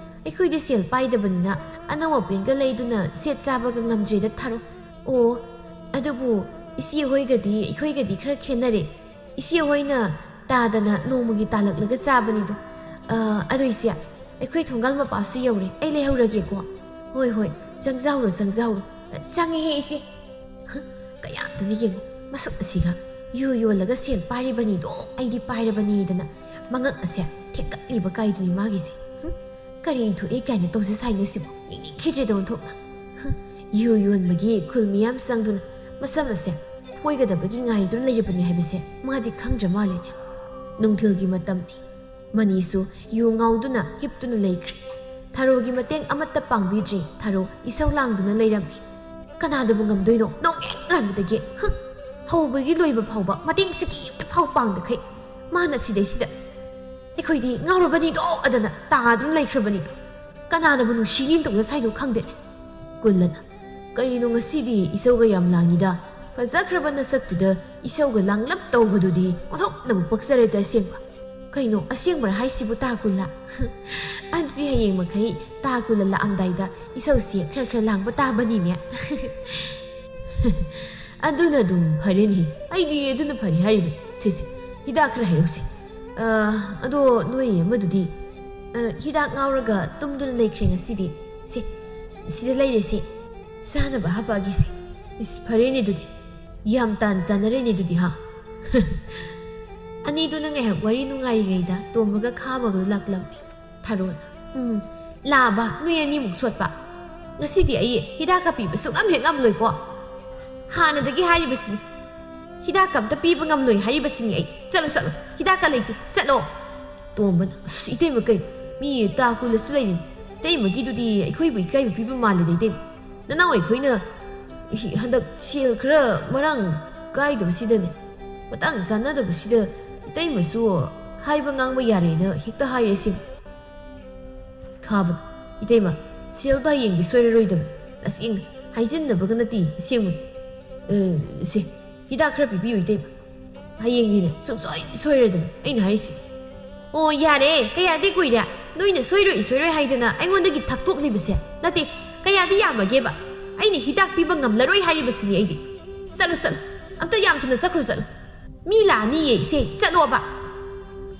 ꯑꯩꯈꯣꯏꯗꯤ ꯁꯦꯜ ꯄꯥꯏꯗꯕꯅꯤꯅ ꯑꯅꯧ ꯑꯄꯦꯟꯒ ꯂꯩꯗꯨꯅ ꯁꯦꯠ ꯆꯥꯕꯒ ꯉꯝꯗ꯭ꯔꯦꯗ ꯊꯔꯣ꯫" "ꯑꯣ, ꯑꯗꯨꯕꯨ ꯏꯆꯦ ꯍꯣꯏꯒꯗꯤ ꯑꯩꯈꯣꯏꯒꯗꯤ ꯈꯔ ꯈꯦꯠꯅꯔꯦ꯫ ꯏꯆꯦ ꯍꯣꯏꯅ ꯇꯥꯗꯅ ꯅꯣꯡꯃꯒꯤ ꯇꯥꯜꯂꯛꯂꯒ ꯆꯥꯕꯅꯤꯗꯣ꯫ ꯑ, ꯑꯗꯣ ꯏꯆꯦ, ꯑꯩꯈꯣꯏ ꯊꯣꯡꯒꯥꯜ ꯃꯄꯥꯁꯨ ꯌꯧꯔꯦ, ꯑꯩ ꯂꯩꯍꯧꯔꯒꯦꯀꯣ꯫" "ꯍꯣꯏ, ꯍꯣꯏ, ꯆꯪꯖꯍꯧꯔꯣ, ꯆꯪꯖꯍꯧꯔꯣ꯫" "ꯆꯪꯉꯦꯍꯦ ꯏꯆꯦ꯫ ꯍ, ꯀꯌꯥꯝꯇꯅ ꯌꯦꯡꯉꯨ, ꯃꯁꯛ ꯑꯁꯤꯒ꯫ ꯌꯨ ꯌꯣꯜꯂꯒ ꯁꯦꯜ ꯄꯥꯏꯔꯤꯕꯅꯤꯗꯣ, ꯑꯩꯗꯤ ꯄꯥꯏꯔꯕꯅꯤꯗꯅ ꯃꯉꯛ ꯑꯁꯦ ꯊꯦꯛꯀꯠꯂꯤꯕ ꯀꯥꯏꯗꯨꯅꯤ ꯃꯥꯒꯤꯁꯦ꯫ ꯍꯨꯝ, ꯀꯔꯤ ꯊꯣꯛꯑꯦ ꯀꯥꯏꯅ ꯇꯧꯖ ꯁꯥꯏꯅꯣ ꯁꯤꯕꯣ? ꯌꯦꯡꯅꯤꯡꯈꯤꯗ꯭ꯔꯦꯗ ꯑꯣꯟꯊꯣꯛꯅ꯫ ꯍꯨꯝ, ꯌꯨ ꯌꯣꯟꯕꯒꯤ ꯈꯨꯜ ꯃꯤꯌꯥꯝ ꯆꯪꯗꯨꯅ ꯃꯁꯝ ꯑꯁꯦ ꯐꯣꯏꯒꯗꯕꯒꯤ ꯉꯥꯏꯗꯨꯅ ꯂꯩꯔꯕꯅꯤ ꯍꯥꯏꯕꯁꯦ ꯃꯥꯗꯤ ꯈꯪꯗ꯭ꯔ ꯃꯥꯜꯂꯦꯅꯦ꯫" ꯅꯨꯡꯊꯤꯜꯒꯤ ꯃꯇꯝꯅꯤ꯫ ꯃꯅꯤꯁꯨ ꯌꯨ ꯉꯥꯎꯗꯨꯅ ꯍꯤꯞꯇꯨꯅ ꯂꯩꯈ꯭ꯔꯦ꯫ ꯊꯔꯣꯒꯤ ꯃꯇꯦꯡ ꯑꯃꯠꯇ ꯄꯥꯡꯕꯤꯗ꯭ꯔꯦ꯫ ꯊꯔꯣ ꯏꯁꯧ ꯂꯥꯡꯗꯨꯅ ꯂꯩꯔꯝꯃꯤ꯫ "ꯀꯅꯥꯗꯕꯨ ꯉꯝꯗꯣꯏꯅꯣ? ꯅꯣꯡ ꯍꯦꯛ ꯉꯥꯟꯕꯗꯒꯤ꯫ ꯍ! ꯍꯧꯕꯒꯤ ꯂꯣꯏꯕ ꯐꯥꯎꯕ ꯃꯇꯦꯡ ꯁꯤꯀꯤ ꯑꯝꯇ ꯐꯥꯎ ꯄꯥꯡꯗꯈꯩ ꯃꯥꯅ ꯁꯤꯗꯩꯁꯤꯗ꯫ ꯑꯩꯈꯣꯏꯗꯤ ꯉꯥꯎꯔꯕꯅꯤꯗꯣ ꯑꯗꯅ ꯇꯥꯗꯨꯅ ꯂꯩꯈ꯭ꯔꯕꯅꯤꯗꯣ꯫ ꯀꯅꯥꯅꯕꯨ ꯅꯨꯡꯁꯤꯅꯤꯅ ꯇꯧꯖ ꯁꯥꯏꯅꯣ ꯈꯪꯗꯦꯅꯦ꯫" ꯀꯨꯜꯂꯅ, "ꯀꯔꯤꯅꯣ ꯉꯁꯤꯗꯤ ꯏꯁꯧꯒ ꯌꯥꯝ ꯂꯥꯡꯉꯤꯗ? ꯐꯖꯈ꯭ꯔꯕ ꯅꯁꯛꯇꯨꯗ ꯏꯁꯧꯒ ꯂꯥꯡꯂꯞ ꯇꯧꯕꯗꯨꯗꯤ ꯑꯣꯟꯊꯣꯛꯅꯕꯨ ꯄꯛꯆꯔꯦꯗ ꯑꯁꯦꯡꯕ꯫ ꯀꯩꯅꯣ, ꯑꯁꯦꯡꯕꯔ ꯍꯥꯏꯁꯤꯕꯨ, ꯇꯥꯀꯨꯜꯂ? ꯑꯗꯨꯗꯤ ꯍꯌꯦꯡ ꯃꯈꯩ ꯇꯥꯀꯨꯜꯂ ꯂꯥꯛꯑꯝꯗꯥꯏꯗ ꯏꯁꯧꯁꯦ ꯈꯔ ꯈꯔ ꯂꯥꯡꯕ ꯇꯥꯕꯅꯤꯅꯦ꯫ ꯑꯗꯨꯅ ꯑꯗꯨꯝ ꯐꯔꯦꯅꯦ꯫ ꯑꯩꯗꯤ ꯑꯗꯨꯅ ꯐꯔꯦ ꯍꯥꯏꯔꯤꯕꯅꯤ꯫ ꯁꯦ, ꯁꯦ, ꯍꯤꯗꯥꯛ ꯈꯔ ꯍꯩꯔꯧꯁꯦ꯫ ꯑ, ꯑꯗꯣ ꯅꯣꯏ ꯑꯃꯗꯨꯗꯤ? ꯑ, ꯍꯤꯗꯥꯛ ꯉꯥꯎꯔꯒ ꯇꯨꯝꯗꯨꯅ ꯂꯩꯈ꯭ꯔꯦ ꯉꯁꯤꯗꯤ꯫ ꯁꯦ, ꯁꯤꯗ ꯂꯩꯔꯦꯁꯦ꯫ ꯆꯥꯅꯕ ꯍꯥꯞꯄꯛꯑꯒꯦꯁꯦ꯫ ꯏꯁ, ꯐꯔꯦꯅꯦ ꯑꯗꯨꯗꯤ꯫ ꯌꯥꯝ ꯇꯥꯟ ꯆꯥꯟꯅꯔꯦꯅꯦ ꯑꯗꯨꯗꯤ, ꯍꯥ? ꯑꯅꯤꯗꯨꯅ ꯉꯥꯏꯍꯥꯛ ꯋꯥꯔꯤ ꯅꯨꯡꯉꯥꯏꯔꯤꯉꯩꯗ ꯇꯣꯝꯕꯒ ꯈꯥꯕꯒꯗꯨ ꯂꯥꯛꯂꯝꯃꯤ꯫ ꯊꯔꯣꯅ, "ꯎꯝ, ꯂꯥꯕ, ꯅꯣꯏ ꯑꯅꯤꯃꯨꯛ ꯁꯣꯠꯄ꯫ ꯉꯁꯤꯗꯤ ꯑꯩ ꯍꯤꯗꯥꯛꯀ ꯄꯤꯕ ꯁꯨꯡꯉꯝ ꯍꯦꯛ ꯉꯝꯂꯣꯏꯀꯣ꯫ ꯍꯥꯟꯅꯗꯒꯤ ꯍꯥꯏꯔꯤꯕꯁꯤꯅꯤ꯫ ꯍꯤꯗꯥꯛꯀ ꯑꯝꯇ ꯄꯤꯕ ꯉꯝꯂꯣꯏ ꯍꯥꯏꯔꯤꯕꯁꯤꯅꯤ ꯑꯩ꯫ ꯆꯠꯂꯣ, ꯆꯠꯂꯣ, ꯍꯤꯗꯥꯛꯀ ꯂꯩꯇꯦ, ꯆꯠꯂꯣ꯫" ꯇꯣꯝꯕꯅ, "ꯑꯁ, ꯏꯇꯩꯃ ꯀꯩ? ꯃꯤ ꯇꯥꯀꯨꯜꯂꯁꯨ ꯂꯩꯔꯤꯅꯤ꯫ ꯏꯇꯩꯃꯒꯤꯗꯨꯗꯤ ꯑꯩꯈꯣꯏꯕꯨ ꯏꯀꯥꯏꯕ ꯄꯤꯕ ꯃꯥꯜꯂꯦꯗ, ꯏꯇꯩꯃ꯫ ꯅꯅꯥꯎ ꯑꯩꯈꯣꯏꯅ ꯍꯤ-, ꯍꯟꯗꯛ ꯁꯦꯜ ꯈꯔ ꯃꯔꯥꯡ ꯀꯥꯏꯗꯕꯁꯤꯗꯅꯦ, ꯃꯇꯥꯡ ꯆꯥꯅꯗꯕꯁꯤꯗ ꯏꯇꯩꯃꯁꯨ ꯍꯥꯏꯕ ꯉꯥꯡꯕ ꯌꯥꯔꯦꯅ ꯍꯦꯛꯇ ꯍꯥꯏꯔꯦ ꯁꯤꯕꯨ꯫" ꯈꯥꯕꯅ, "ꯏꯇꯩꯃ, ꯁꯦꯜꯗꯣ ꯍꯌꯦꯡꯗꯤ ꯁꯣꯏꯔꯔꯣꯏꯗꯕꯅꯤ꯫ ꯇꯁꯦꯡꯅ ꯍꯥꯏꯖꯤꯟꯅꯕꯒ ꯅꯠꯇꯦ, ꯑꯁꯦꯡꯕꯅꯤ꯫ ꯑ, ꯁꯦ, ꯍꯤꯗꯥꯛ ꯈꯔ ꯄꯤꯕꯤꯌꯨ, ꯏꯇꯩꯃ꯫ ꯍꯌꯦꯡꯗꯤꯅꯦ, ꯁꯨꯡꯁꯣꯏ ꯁꯣꯏꯔꯣꯏꯗꯕꯅꯤ ꯑꯩꯅ ꯍꯥꯏꯔꯤꯁꯦ꯫" "ꯑꯣ, ꯌꯥꯔꯦ, ꯀꯌꯥꯗꯤ ꯀꯨꯏꯔꯦ ꯅꯣꯏꯅ ꯁꯣꯏꯔꯣꯏ, ꯁꯣꯏꯔꯣꯏ ꯍꯥꯏꯗꯅ ꯑꯩꯉꯣꯟꯗꯒꯤ ꯊꯛꯇꯣꯛꯂꯤꯕꯁꯦ? ꯅꯠꯇꯦ, ꯀꯌꯥꯗꯤ ꯌꯥꯝꯃꯒꯦꯕ? ꯑꯩꯅ ꯍꯤꯗꯥꯛ ꯄꯤꯕ ꯉꯝꯂꯔꯣꯏ ꯍꯥꯏꯔꯤꯕꯁꯤꯅꯤ ꯑꯩꯗꯤ꯫ ꯆꯠꯂꯣ, ꯆꯠꯂꯣ, ꯑꯝꯇ ꯌꯥꯝ ꯊꯨꯅ ꯆꯠꯈ꯭ꯔꯣ, ꯆꯠꯂꯣ꯫ ꯃꯤ ꯂꯥꯛꯑꯅꯤꯌꯦ, ꯏꯆꯦ, ꯆꯠꯂꯣꯕ꯫"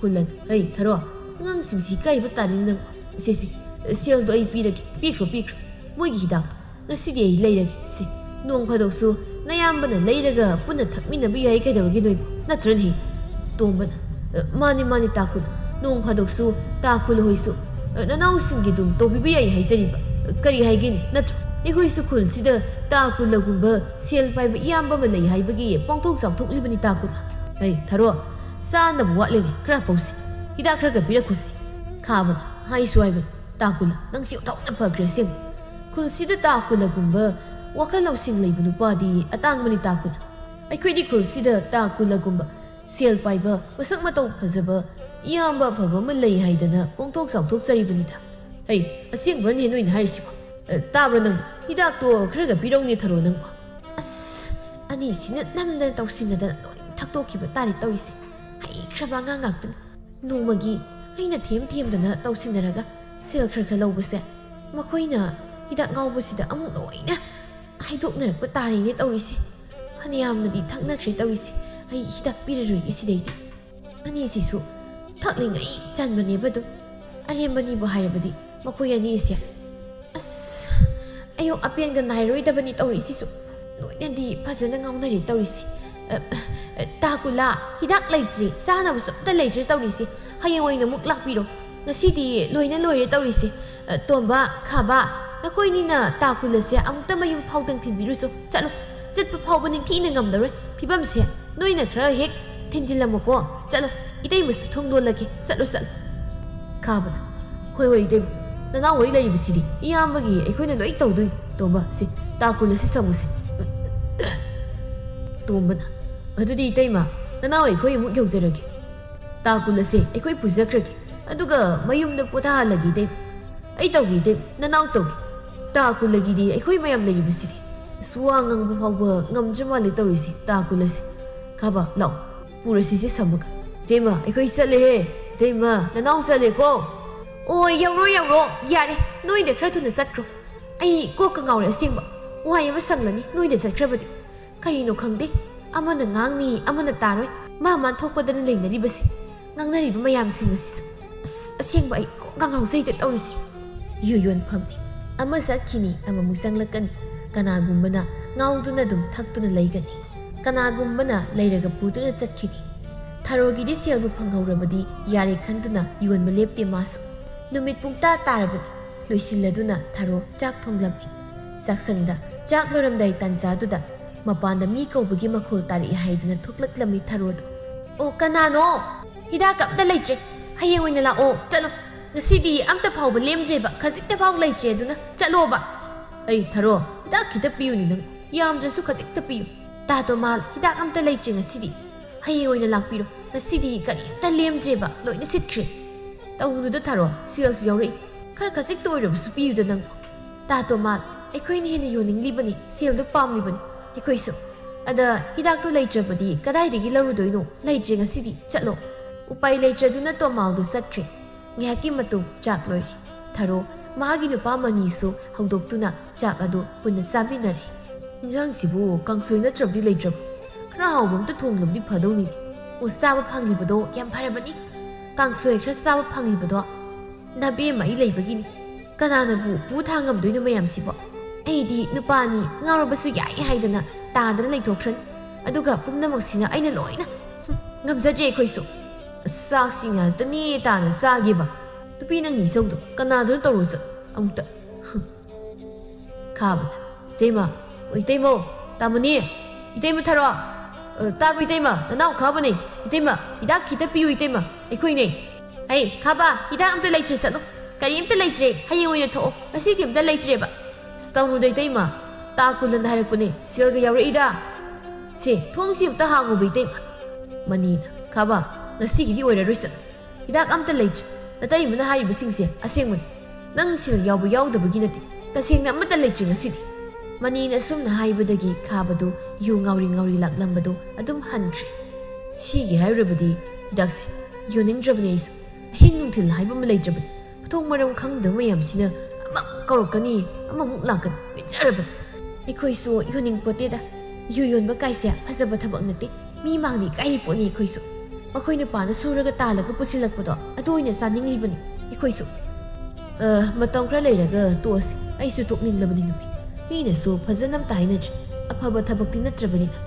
ꯀꯨꯂꯟ, "ꯍꯩ, ꯊꯔꯣ, ꯑꯉꯥꯡꯁꯤꯡꯁꯤ ꯏꯀꯥꯏꯕ ꯇꯥꯅꯤꯡꯗꯕ꯫ ꯏꯆꯦ, ꯁꯦ, ꯁꯦꯜꯗꯣ ꯑꯩ ꯄꯤꯔꯒꯦ, ꯄꯤꯈ꯭ꯔꯣ, ꯄꯤꯈ꯭ꯔꯣ꯫ ꯃꯣꯏꯒꯤ ꯍꯤꯗꯥꯛꯇꯣ ꯉꯁꯤꯗꯤ ꯑꯩ ꯂꯩꯔꯒꯦ, ꯁꯦ꯫ ꯅꯣꯡ ꯐꯥꯗꯣꯛꯁꯨ ꯅꯌꯥꯝꯕꯅ ꯂꯩꯔꯒ ꯄꯨꯟꯅ ꯊꯛꯃꯤꯟꯅꯕ ꯌꯥꯏ ꯀꯩꯗꯧꯔꯒꯦ ꯅꯣꯏꯕꯨ, ꯅꯠꯇ꯭ꯔꯅꯦ?" ꯇꯣꯝꯕꯅ, "ꯑ, ꯃꯥꯅꯤ, ꯃꯥꯅꯤ, ꯇꯥꯀꯨꯜ꯫ ꯅꯣꯡ ꯐꯥꯗꯣꯛꯁꯨ ꯇꯥꯀꯨꯜ ꯍꯣꯏꯁꯨ, ꯑ, ꯅꯅꯥꯎꯁꯤꯡꯒꯤ ꯑꯗꯨꯝ ꯇꯧꯕꯤꯕ ꯌꯥꯏ ꯍꯥꯏꯖꯔꯤꯕ꯫ ꯑ, ꯀꯔꯤ ꯍꯥꯏꯒꯦꯅꯦ, ꯅꯠꯇ꯭ꯔꯣ? ꯑꯩꯈꯣꯏꯁꯨ ꯈꯨꯜꯁꯤꯗ ꯇꯥꯀꯨꯜꯂꯒꯨꯝꯕ ꯁꯦꯜ ꯄꯥꯏꯕ ꯏꯌꯥꯝꯕ ꯑꯃ ꯂꯩ ꯍꯥꯏꯕꯒꯤ ꯄꯣꯡꯊꯣꯛ ꯆꯥꯎꯊꯣꯛꯂꯤꯕꯅꯤ ꯇꯥꯀꯨꯜ꯫" "ꯍꯩ, ꯊꯔꯣ, ꯆꯥꯅꯕ ꯋꯥꯠꯂꯦꯅꯦ, ꯈꯔ ꯄꯧꯁꯦ꯫ ꯍꯤꯗꯥꯛ ꯈꯔꯒ ꯄꯤꯔꯛꯈꯣꯁꯦ꯫" ꯈꯥꯕꯅ ꯍꯥꯏꯁꯨ ꯍꯥꯏꯕꯅꯤ, "ꯇꯥꯀꯨꯜ, ꯅꯪꯁꯤ ꯑꯣꯟꯊꯣꯛꯅ ꯐꯈ꯭ꯔꯦ ꯑꯁꯦꯡꯕ꯫ ꯈꯨꯜꯁꯤꯗ ꯇꯥꯀꯨꯜꯂꯒꯨꯝꯕ ꯋꯥꯈꯜ ꯂꯧꯁꯤꯡ ꯂꯩꯕ ꯅꯨꯄꯥꯗꯤ ꯑꯇꯥꯡꯕꯅꯤ ꯇꯥꯀꯨꯜ꯫ ꯑꯩꯈꯣꯏꯗꯤ ꯈꯨꯜꯁꯤꯗ ꯇꯥꯀꯨꯜꯂꯒꯨꯝꯕ ꯁꯦꯜ ꯄꯥꯏꯕ, ꯃꯁꯛ ꯃꯇꯧ ꯐꯖꯕ, ꯏꯌꯥꯝꯕ ꯑꯐꯕ ꯑꯃ ꯂꯩ ꯍꯥꯏꯗꯅ ꯄꯣꯡꯊꯣꯛ ꯆꯥꯎꯊꯣꯛꯆꯔꯤꯕꯅꯤꯗ꯫" "ꯍꯩ, ꯑꯁꯦꯡꯕ꯭ꯔꯅꯦ ꯅꯣꯏꯅ ꯍꯥꯏꯔꯤꯁꯤꯕꯣ? ꯑ, ꯇꯥꯕ꯭ꯔꯣ ꯅꯪ? ꯍꯤꯗꯥꯛꯇꯣ ꯈꯔꯒ ꯄꯤꯔꯧꯅꯦ ꯊꯔꯣ ꯅꯪꯕꯣ꯫" "ꯑꯁ, ꯑꯅꯤꯁꯤꯅ ꯅꯝꯗꯅ ꯇꯧꯁꯤꯟꯅꯗꯅ ꯂꯣꯏ ꯊꯛꯇꯣꯛꯈꯤꯕ ꯇꯥꯔꯦ ꯇꯧꯔꯤꯁꯦ꯫ ꯍꯩꯈ꯭ꯔꯕ ꯑꯉꯥꯡ ꯉꯥꯛꯇꯅꯤ꯫ ꯅꯣꯡꯃꯒꯤ ꯑꯩꯅ ꯊꯦꯝ ꯊꯦꯝꯗꯅ ꯇꯧꯁꯤꯟꯅꯔꯒ ꯁꯦꯜ ꯈꯔ ꯈꯔ ꯂꯧꯕꯁꯦ, ꯃꯈꯣꯏꯅ ꯍꯤꯗꯥꯛ ꯉꯥꯎꯕꯁꯤꯗ ꯑꯃꯨꯛ ꯂꯣꯏꯅ ꯍꯥꯏꯗꯣꯛꯅꯔꯛꯄ ꯇꯥꯔꯦꯅꯦ ꯇꯧꯔꯤꯁꯦ꯫ ꯐꯅꯌꯥꯝꯅꯗꯤ ꯊꯛꯅꯈ꯭ꯔꯦ ꯇꯧꯔꯤꯁꯦ꯫ ꯑꯩ ꯍꯤꯗꯥꯛ ꯄꯤꯔꯔꯣꯏꯒꯦ ꯁꯤꯗꯩꯗꯤ꯫ ꯑꯅꯤꯁꯤꯁꯨ ꯊꯛꯂꯤꯉꯩ ꯆꯟꯕꯅꯦꯕ ꯑꯗꯨꯝ꯫ ꯑꯔꯦꯝꯕꯅꯤꯕꯨ ꯍꯥꯏꯔꯕꯗꯤ ꯃꯈꯣꯏ ꯑꯅꯤꯁꯦ꯫ ꯑꯁ, ꯑꯌꯣꯛ ꯑꯄꯦꯟꯒ ꯅꯥꯏꯔꯣꯏꯗꯕꯅꯤ ꯇꯧꯔꯤꯁꯤꯁꯨ꯫ ꯂꯣꯏꯅꯗꯤ ꯐꯖꯅ ꯉꯥꯎꯅꯔꯦ ꯇꯧꯔꯤꯁꯦ꯫ ꯑ, ꯑ, ꯇꯥ ꯀꯨꯂꯥ, ꯍꯤꯗꯥꯛ ꯂꯩꯇ꯭ꯔꯦ, ꯆꯥꯅꯕꯁꯨ ꯑꯝꯇ ꯂꯩꯇ꯭ꯔꯦ ꯇꯧꯔꯤꯁꯦ꯫ ꯍꯌꯦꯡ ꯑꯣꯏꯅ ꯑꯃꯨꯛ ꯂꯥꯛꯄꯤꯔꯣ꯫ ꯉꯁꯤꯗꯤ ꯂꯣꯏꯅ ꯂꯣꯏꯔꯦ ꯇꯧꯔꯤꯁꯦ꯫ ꯑ, ꯇꯣꯝꯕ, ꯈꯥꯕ, ꯅꯈꯣꯏꯅꯤꯅ ꯇꯥ ꯀꯨꯂꯥꯁꯦ ꯑꯃꯨꯛꯇ ꯃꯌꯨꯝ ꯐꯥꯎꯗꯪ ꯊꯤꯟꯕꯤꯔꯨꯆꯣ꯫ ꯆꯠꯂꯣ꯫ ꯆꯠꯄ ꯐꯥꯎꯕ ꯅꯤꯡꯊꯤꯅ ꯉꯝꯂꯔꯣꯏ꯫ ꯐꯤꯕꯝꯁꯦ ꯅꯣꯏꯅ ꯈꯔ ꯍꯦꯛ ꯊꯦꯝꯖꯤꯜꯂꯝꯃꯨꯀꯣ꯫ ꯆꯠꯂꯣ, ꯏꯇꯩꯃꯁꯨ ꯊꯣꯡ ꯂꯣꯜꯂꯒꯦ꯫ ꯆꯠꯂꯣ, ꯆꯠꯂꯣ꯫ ꯈꯥꯕꯅ, "ꯍꯣꯏ, ꯍꯣꯏ, ꯏꯇꯩꯃ, ꯅꯅꯥꯎ ꯍꯣꯏ ꯂꯩꯔꯤꯕꯁꯤꯗꯤ ꯏꯌꯥꯝꯕꯒꯤ ꯑꯩꯈꯣꯏꯅ ꯂꯣꯏ ꯇꯧꯗꯣꯏꯅꯤ꯫ ꯇꯣꯝꯕ, ꯁꯤ ꯇꯥ ꯀꯨꯂꯥꯁꯤ ꯁꯝꯃꯨꯁꯦ꯫" ꯇꯣꯝꯕꯅ, "ꯑꯗꯨꯗꯤ ꯏꯇꯩꯃ, ꯅꯅꯥꯎ ꯑꯩꯈꯣꯏ ꯑꯃꯨꯛ ꯌꯧꯖꯔꯒꯦ꯫ ꯇꯥ ꯀꯨꯂꯥꯁꯦ ꯑꯩꯈꯣꯏ ꯄꯨꯖꯈ꯭ꯔꯒꯦ꯫ ꯑꯗꯨꯒ ꯃꯌꯨꯝꯗ ꯄꯣꯊꯥꯍꯜꯂꯒꯦ ꯏꯇꯩꯃ꯫ ꯑꯩ ꯇꯧꯒꯦ ꯏꯇꯩꯃ, ꯅꯅꯥꯎ ꯇꯧꯒꯦ꯫ ꯇꯥ ꯀꯨꯂꯥꯒꯤꯗꯤ ꯑꯩꯈꯣꯏ ꯃꯌꯥꯝ ꯂꯩꯔꯤꯕꯁꯤꯗꯤ꯫ ꯑꯁ, ꯋꯥ ꯉꯥꯡꯕ ꯐꯥꯎꯕ ꯉꯝꯗ꯭ꯔ ꯃꯥꯜꯂꯦ ꯇꯧꯔꯤꯁꯦ ꯇꯥ ꯀꯨꯂꯥꯁꯦ꯫ ꯈꯥꯕ, ꯂꯥꯛꯑꯣ, ꯄꯨꯔꯁꯤꯁꯦ ꯁꯝꯃꯒ꯫ ꯏꯇꯩꯃ, ꯑꯩꯈꯣꯏ ꯆꯠꯂꯦꯍꯦ꯫ ꯏꯇꯩꯃ, ꯅꯅꯥꯎ ꯆꯠꯂꯦꯀꯣ꯫ ꯑꯣ, ꯌꯧꯔꯣ, ꯌꯧꯔꯣ, ꯌꯥꯔꯦ꯫ ꯅꯣꯏꯗ ꯈꯔ ꯊꯨꯅ ꯆꯠꯈ꯭ꯔꯣ꯫ ꯑꯩ ꯀꯣꯛꯀ ꯉꯥꯎꯔꯦ ꯑꯁꯦꯡꯕ꯫ ꯋꯥꯏ ꯑꯃ ꯁꯪꯂꯅꯤ ꯅꯣꯏꯗ ꯆꯠꯈ꯭ꯔꯕꯗꯤ꯫ ꯀꯔꯤꯅꯣ ꯈꯪꯗꯦ, ꯑꯃꯅ ꯉꯥꯡꯅꯤ, ꯑꯃꯅ ꯇꯥꯔꯣꯏ꯫ ꯃꯥ ꯃꯥꯟ ꯊꯣꯛꯄꯗꯅ ꯂꯩꯅꯔꯤꯕꯁꯦ꯫ ꯉꯥꯡꯅꯔꯤꯕ ꯃꯌꯥꯝꯁꯤꯡ ꯑꯁꯤꯁꯨ꯫ ꯑꯁ, ꯑꯁꯦꯡꯕ ꯑꯩ ꯀꯣꯛꯀ ꯉꯥꯎꯖꯩꯗ ꯇꯧꯔꯤꯁꯦ꯫ ꯌꯨ ꯌꯣꯟꯐꯝꯅꯤ꯫ ꯑꯃ ꯆꯠꯈꯤꯅꯤ, ꯑꯃꯃꯨꯛ ꯆꯪꯂꯛꯀꯅꯤ꯫ ꯀꯅꯥꯒꯨꯝꯕꯅ ꯉꯥꯎꯗꯨꯅ ꯑꯗꯨꯝ ꯊꯛꯇꯨꯅ ꯂꯩꯒꯅꯤ꯫ ꯀꯅꯥꯒꯨꯝꯕꯅ ꯂꯩꯔꯒ ꯄꯨꯗꯨꯅ ꯆꯠꯈꯤꯅꯤ꯫ ꯊꯔꯣꯒꯤꯗꯤ ꯁꯦꯜꯕꯨ ꯐꯪꯍꯧꯔꯕꯗꯤ ꯌꯥꯔꯦ ꯈꯟꯗꯨꯅ ꯌꯣꯟꯕ ꯂꯦꯞꯇꯦ ꯃꯥꯁꯨ꯫ ꯅꯨꯃꯤꯠ ꯄꯨꯡꯇꯥ ꯇꯥꯔꯕꯅꯤ꯫ ꯂꯣꯏꯁꯤꯜꯂꯗꯨꯅ ꯊꯔꯣ ꯆꯥꯛ ꯊꯣꯡꯂꯝꯃꯤ꯫ ꯆꯥꯛꯁꯪꯗ ꯆꯥꯛ ꯂꯣꯏꯔꯝꯗꯥꯏ ꯇꯥꯟꯖꯥꯗꯨꯗ ꯃꯄꯥꯟꯗ ꯃꯤ ꯀꯧꯕꯒꯤ ꯃꯈꯣꯜ ꯇꯥꯔꯛꯏ ꯍꯥꯏꯗꯨꯅ ꯊꯣꯛꯂꯛꯂꯝꯃꯤ ꯊꯔꯣꯗꯣ꯫ "ꯑꯣ, ꯀꯅꯥꯅꯣ? ꯍꯤꯗꯥꯛꯀ ꯑꯝꯇ ꯂꯩꯇ꯭ꯔꯦ꯫ ꯍꯌꯦꯡ ꯑꯣꯏꯅ ꯂꯥꯛꯑꯣ꯫ ꯆꯠꯂꯣ꯫ ꯉꯁꯤꯗꯤ ꯑꯝꯇ ꯐꯥꯎꯕ ꯂꯦꯝꯗ꯭ꯔꯦꯕ꯫ ꯈꯖꯤꯛꯇ ꯐꯥꯎ ꯂꯩꯇ꯭ꯔꯦ, ꯑꯗꯨꯅ ꯆꯠꯂꯣꯕ꯫" "ꯑꯩ ꯊꯔꯣ, ꯍꯤꯗꯥꯛ ꯈꯤꯇ ꯄꯤꯌꯨꯅꯦ ꯅꯪ꯫ ꯌꯥꯝꯗ꯭ꯔꯁꯨ ꯈꯖꯤꯛꯇ ꯄꯤꯌꯨ꯫" "ꯇꯥ ꯇꯣꯃꯥꯜ, ꯍꯤꯗꯥꯛ ꯑꯝꯇ ꯂꯩꯇ꯭ꯔꯦ ꯉꯁꯤꯗꯤ꯫ ꯍꯌꯦꯡ ꯑꯣꯏꯅ ꯂꯥꯛꯄꯤꯔꯣ꯫ ꯉꯁꯤꯗꯤ ꯀꯔꯤꯝꯇ ꯂꯦꯝꯗ꯭ꯔꯦꯕ꯫ ꯂꯣꯏꯅ ꯁꯤꯠꯈ꯭ꯔꯦ꯫" "ꯇꯧꯅꯨꯗ ꯊꯔꯣ, ꯁꯦꯜꯁꯨ ꯌꯥꯎꯔꯛꯏ꯫ ꯈꯔ ꯈꯖꯤꯛꯇ ꯑꯣꯏꯔꯕꯁꯨ ꯄꯤꯌꯨꯗ ꯅꯪ꯫" "ꯇꯥ ꯇꯣꯃꯥꯜ, ꯑꯩꯈꯣꯏꯅ ꯍꯦꯟꯅ ꯌꯣꯟꯅꯤꯡꯂꯤꯕꯅꯤ, ꯁꯦꯜꯗꯨ ꯄꯥꯝꯂꯤꯕꯅꯤ ꯑꯩꯈꯣꯏꯁꯨ꯫ ꯑꯗ ꯍꯤꯗꯥꯛꯇꯨ ꯂꯩꯇ꯭ꯔꯕꯗꯤ ꯀꯗꯥꯏꯗꯒꯤ ꯂꯧꯔꯨꯗꯣꯏꯅꯣ? ꯂꯩꯇ꯭ꯔꯦ ꯉꯁꯤꯗꯤ꯫ ꯆꯠꯂꯣ꯫" ꯎꯄꯥꯏ ꯂꯩꯇ꯭ꯔꯗꯨꯅ ꯇꯣꯃꯥꯜꯗꯨ ꯆꯠꯈ꯭ꯔꯦ꯫ ꯉꯥꯏꯍꯥꯛꯀꯤ ꯃꯇꯨꯡ ꯆꯥꯛ ꯂꯣꯏꯔꯦ꯫ ꯊꯔꯣ ꯃꯥꯒꯤ ꯅꯨꯄꯥ ꯃꯅꯤꯁꯨ ꯍꯧꯗꯣꯛꯇꯨꯅ ꯆꯥꯛ ꯑꯗꯨ ꯄꯨꯟꯅ ꯆꯥꯃꯤꯟꯅꯔꯦ꯫ "ꯏꯟꯖꯥꯡꯁꯤꯕꯨ ꯀꯥꯡꯁꯣꯏ ꯅꯠꯇ꯭ꯔꯕꯗꯤ ꯂꯩꯇ꯭ꯔꯕ? ꯈꯔ ꯍꯥꯎꯕ ꯑꯝꯇ ꯊꯣꯡꯂꯕꯗꯤ ꯐꯗꯧꯅꯤ꯫ ꯑꯣ, ꯆꯥꯕ ꯐꯪꯂꯤꯕꯗꯣ ꯌꯥꯝ ꯐꯔꯕꯅꯤ꯫ ꯀꯥꯡꯁꯣꯏ ꯈꯔ ꯆꯥꯕ ꯐꯪꯂꯤꯕꯗꯣ ꯅꯕꯦꯝꯃ ꯑꯩ ꯂꯩꯕꯒꯤꯅꯤ꯫ ꯀꯅꯥꯅꯕꯨ ꯄꯨ ꯊꯥꯡ ꯉꯝꯗꯣꯏꯅꯣ ꯃꯌꯥꯝꯁꯤꯕꯣ? ꯑꯩꯗꯤ ꯅꯨꯄꯥꯅꯤ, ꯉꯥꯎꯔꯕꯁꯨ ꯌꯥꯏ ꯍꯥꯏꯗꯅ ꯇꯥꯗꯅ ꯂꯩꯊꯣꯛꯈ꯭ꯔꯅꯤ꯫ ꯑꯗꯨꯒ ꯄꯨꯝꯅꯃꯛꯁꯤꯅ ꯑꯩꯅ ꯂꯣꯏꯅ꯫ ꯍꯨꯝ, ꯉꯝꯖꯗ꯭ꯔꯦ ꯑꯩꯈꯣꯏꯁꯨ꯫ ꯆꯥꯛꯁꯤ ꯉꯥꯛꯇꯅꯦ ꯇꯥꯅ ꯆꯥꯒꯦꯕ꯫ ꯅꯨꯄꯤ ꯅꯪꯒꯤ ꯏꯁꯧꯗꯣ ꯀꯅꯥꯗꯨꯅ ꯇꯧꯔꯨꯁꯨ ꯑꯃꯨꯛꯇ꯫ ꯍꯨꯝ꯫ ꯈꯥꯕꯅ, "ꯏꯇꯩꯃ, ꯑꯣ, ꯏꯇꯩꯃꯧ, ꯇꯥꯃꯣꯅꯤ, ꯏꯇꯩꯃ ꯊꯔꯣ, ꯑ, ꯇꯥꯔꯕꯣ ꯏꯇꯩꯃ? ꯅꯅꯥꯎ ꯈꯥꯕꯅꯦ꯫ ꯏꯇꯩꯃ, ꯍꯤꯗꯥꯛ ꯈꯤꯇ ꯄꯤꯌꯨ ꯏꯇꯩꯃ, ꯑꯩꯈꯣꯏꯅꯦ꯫ ꯑꯩ, ꯈꯥꯕ, ꯍꯤꯗꯥꯛ ꯑꯝꯇ ꯂꯩꯇ꯭ꯔꯦ, ꯆꯠꯂꯣ꯫ ꯀꯔꯤꯝꯇ ꯂꯩꯇ꯭ꯔꯦ, ꯍꯌꯦꯡ ꯑꯣꯏꯅ ꯊꯣꯛꯑꯣ, ꯉꯁꯤꯗꯤ ꯑꯝꯇ ꯂꯩꯇ꯭ꯔꯦꯕ꯫" "ꯑꯁ, ꯇꯧꯅꯨꯗ ꯏꯇꯩꯃ, ꯇꯥ ꯀꯨꯂꯟ ꯍꯥꯏꯔꯛꯄꯅꯦ, ꯁꯦꯜꯒ ꯌꯥꯎꯔꯛꯏꯔꯥ? ꯁꯦ, ꯊꯣꯡꯁꯤ ꯑꯝꯇ ꯍꯥꯡꯉꯨꯕ ꯏꯇꯩꯃ꯫" ꯃꯅꯤꯅ, "ꯈꯥꯕ, ꯉꯁꯤꯒꯤꯗꯤ ꯑꯣꯏꯔꯔꯣꯏ, ꯆꯠꯂꯣ꯫ ꯍꯤꯗꯥꯛ ꯑꯝꯇ ꯂꯩꯇ꯭ꯔꯦ꯫ ꯅꯇꯩꯃꯅ ꯍꯥꯏꯔꯤꯕꯁꯤꯡꯁꯦ ꯑꯁꯦꯡꯕꯅꯤ꯫ ꯅꯪ ꯁꯦꯜ ꯌꯥꯎꯕ ꯌꯥꯎꯗꯕꯒꯤ ꯅꯠꯇꯦ꯫ ꯇꯁꯦꯡꯅ ꯑꯃꯠꯇ ꯂꯩꯇ꯭ꯔꯦ ꯉꯁꯤꯗꯤ꯫" ꯃꯅꯤꯅ ꯑꯁꯨꯝꯅ ꯍꯥꯏꯕꯗꯒꯤ ꯈꯥꯕꯗꯨ ꯌꯨ ꯉꯥꯎꯔꯤ ꯉꯥꯎꯔꯤ ꯂꯥꯛꯂꯝꯕꯗꯨ ꯑꯗꯨꯝ ꯍꯟꯈ꯭ꯔꯦ꯫ ꯁꯤꯒꯦ ꯍꯥꯏꯔꯨꯔꯕꯗꯤ ꯍꯤꯗꯥꯛꯁꯦ ꯌꯣꯟꯅꯤꯡꯗ꯭ꯔꯕꯅꯤ ꯑꯩꯁꯨ꯫ ꯑꯍꯤꯡ ꯅꯨꯡꯊꯤꯜ ꯍꯥꯏꯕ ꯑꯃ ꯂꯩꯇ꯭ꯔꯕꯅꯤ꯫ ꯃꯊꯣꯡ ꯃꯔꯝ ꯈꯪꯗꯕ ꯃꯌꯥꯝꯁꯤꯅ ꯑꯃꯃꯨꯛ ꯀꯧꯔꯛꯀꯅꯤ, ꯑꯃꯃꯨꯛ ꯂꯥꯛꯀꯅꯤ, ꯄꯦꯟꯖꯔꯕꯅꯤ꯫ ꯑꯩꯈꯣꯏꯁꯨ ꯌꯣꯟꯅꯤꯡꯄꯣꯠꯇꯦꯗ꯫ ꯌꯨ ꯌꯣꯟꯕ ꯀꯥꯏꯁꯦ ꯐꯖꯕ ꯊꯕꯛ ꯅꯠꯇꯦ꯫ ꯃꯤ ꯃꯥꯡꯗ ꯏꯀꯥꯏꯔꯤ ꯄꯣꯠꯅꯤ ꯑꯩꯈꯣꯏꯁꯨ꯫ ꯃꯈꯣꯏ ꯅꯨꯄꯥꯅ ꯁꯨꯔꯒ ꯇꯥꯜꯂꯒ ꯄꯨꯁꯤꯜꯂꯛꯄꯗꯣ ꯑꯗꯨ ꯑꯣꯏꯅ ꯆꯥꯅꯤꯡꯂꯤꯕꯅꯤ ꯑꯩꯈꯣꯏꯁꯨ꯫ ꯑ, ꯃꯇꯝ ꯈꯔ ꯂꯩꯔꯒ ꯇꯣꯛꯑꯁꯤ꯫ ꯑꯩꯁꯨ ꯇꯣꯛꯅꯤꯡꯂꯕꯅꯤ ꯅꯨꯄꯤ꯫ ꯃꯤꯅꯁꯨ ꯐꯖꯅ ꯑꯝꯇ ꯍꯥꯏꯅꯗ꯭ꯔꯤ꯫ ꯑꯐꯕ ꯊꯕꯛꯇꯤ ꯅꯠꯇ꯭ꯔꯕꯅꯤꯅ꯫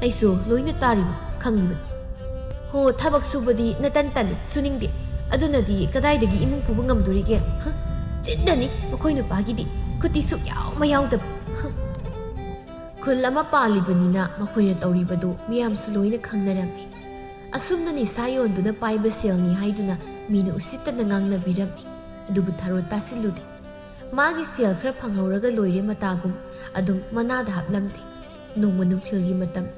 ꯑꯩꯁꯨ ꯂꯣꯏꯅ ꯇꯥꯔꯤꯕ, ꯈꯪꯂꯤꯕꯅꯤ꯫ ꯍꯣ, ꯊꯕꯛ ꯁꯨꯕꯗꯤ ꯅꯇꯟ ꯇꯜꯂꯤ, ꯁꯨꯅꯤꯡꯗꯦ꯫ ꯑꯗꯨꯅꯗꯤ ꯀꯗꯥꯏꯗꯒꯤ ꯏꯃꯨꯡ ꯄꯨꯕ ꯉꯝꯗꯣꯔꯤꯒꯦ? ꯍ? ꯆꯤꯟꯗꯅꯤ ꯃꯈꯣꯏ ꯅꯨꯄꯥꯒꯤꯗꯤ꯫ ꯈꯨꯠꯇꯤ ꯁꯨꯛꯌꯥꯎ ꯃꯌꯥꯎꯗꯕ꯫ ꯍ꯫ ꯈꯨꯜ ꯑꯃ ꯄꯥꯜꯂꯤꯕꯅꯤꯅ ꯃꯈꯣꯏꯅ ꯇꯧꯔꯤꯕꯗꯨ ꯃꯤꯌꯥꯝꯁꯨ ꯂꯣꯏꯅ ꯈꯪꯅꯔꯝꯃꯤ꯫ ꯑꯁꯨꯝꯅ ꯅꯤꯁꯥ ꯌꯣꯟꯗꯨꯅ ꯄꯥꯏꯕ ꯁꯦꯜꯅꯤ ꯍꯥꯏꯗꯨꯅ ꯃꯤꯅ ꯎꯁꯤꯠꯇꯅ ꯉꯥꯡꯅꯕꯤꯔꯝꯃꯤ꯫ ꯑꯗꯨꯕꯨ ꯊꯔꯣ ꯇꯥꯁꯤꯜꯂꯨꯗꯦ꯫ ꯃꯥꯒꯤ ꯁꯦꯜ ꯈꯔ ꯐꯪꯍꯧꯔꯒ ꯂꯣꯏꯔꯦ ꯃꯇꯥꯒꯨꯝ ꯑꯗꯨꯝ ꯃꯅꯥꯗ ꯍꯥꯞꯂꯝꯗꯦ꯫ ꯅꯣꯡꯃ ꯅꯨꯡꯊꯤꯜꯒꯤ ꯃꯇꯝꯅꯤ꯫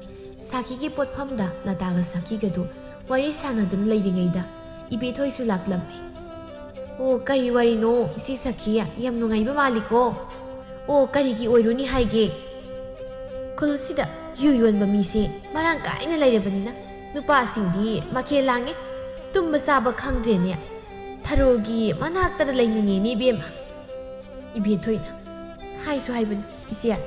ꯁꯥꯈꯤꯒꯤ ꯄꯣꯠꯐꯝꯗ ꯂꯇꯥꯒ ꯁꯥꯈꯤꯒꯗꯨ ꯋꯥꯔꯤ ꯁꯥꯟꯅꯗꯨꯅ ꯂꯩꯔꯤꯉꯩꯗ ꯏꯕꯦꯊꯣꯏꯁꯨ ꯂꯥꯛꯂꯝꯃꯤ꯫ "ꯑꯣ, ꯀꯔꯤ ꯋꯥꯔꯤꯅꯣ ꯏꯆꯦ ꯁꯥꯈꯤ? ꯌꯥꯝ ꯅꯨꯡꯉꯥꯏꯕ ꯃꯥꯜꯂꯤꯀꯣ꯫" "ꯑꯣ, ꯀꯔꯤꯒꯤ ꯑꯣꯏꯔꯨꯅꯤ ꯍꯥꯏꯒꯦ? ꯈꯨꯜꯁꯤꯗ ꯌꯨ ꯌꯣꯟꯕ ꯃꯤꯁꯦ ꯃꯔꯥꯡ ꯀꯥꯏꯅ ꯂꯩꯔꯕꯅꯤꯅ ꯅꯨꯄꯥꯁꯤꯡꯗꯤ ꯃꯈꯦꯜ ꯂꯥꯡꯉꯦ꯫ ꯇꯨꯝꯕ ꯆꯥꯕ ꯈꯪꯗ꯭ꯔꯦꯅꯦ꯫ ꯊꯔꯣꯒꯤ ꯃꯅꯥꯛꯇꯗ ꯂꯩꯅꯤꯡꯉꯦꯅꯦ ꯏꯕꯦꯝꯃ꯫ ꯏꯕꯦꯊꯣꯏꯅ ꯍꯥꯏꯁꯨ ꯍꯥꯏꯕꯅꯤ, "ꯏꯆꯦ,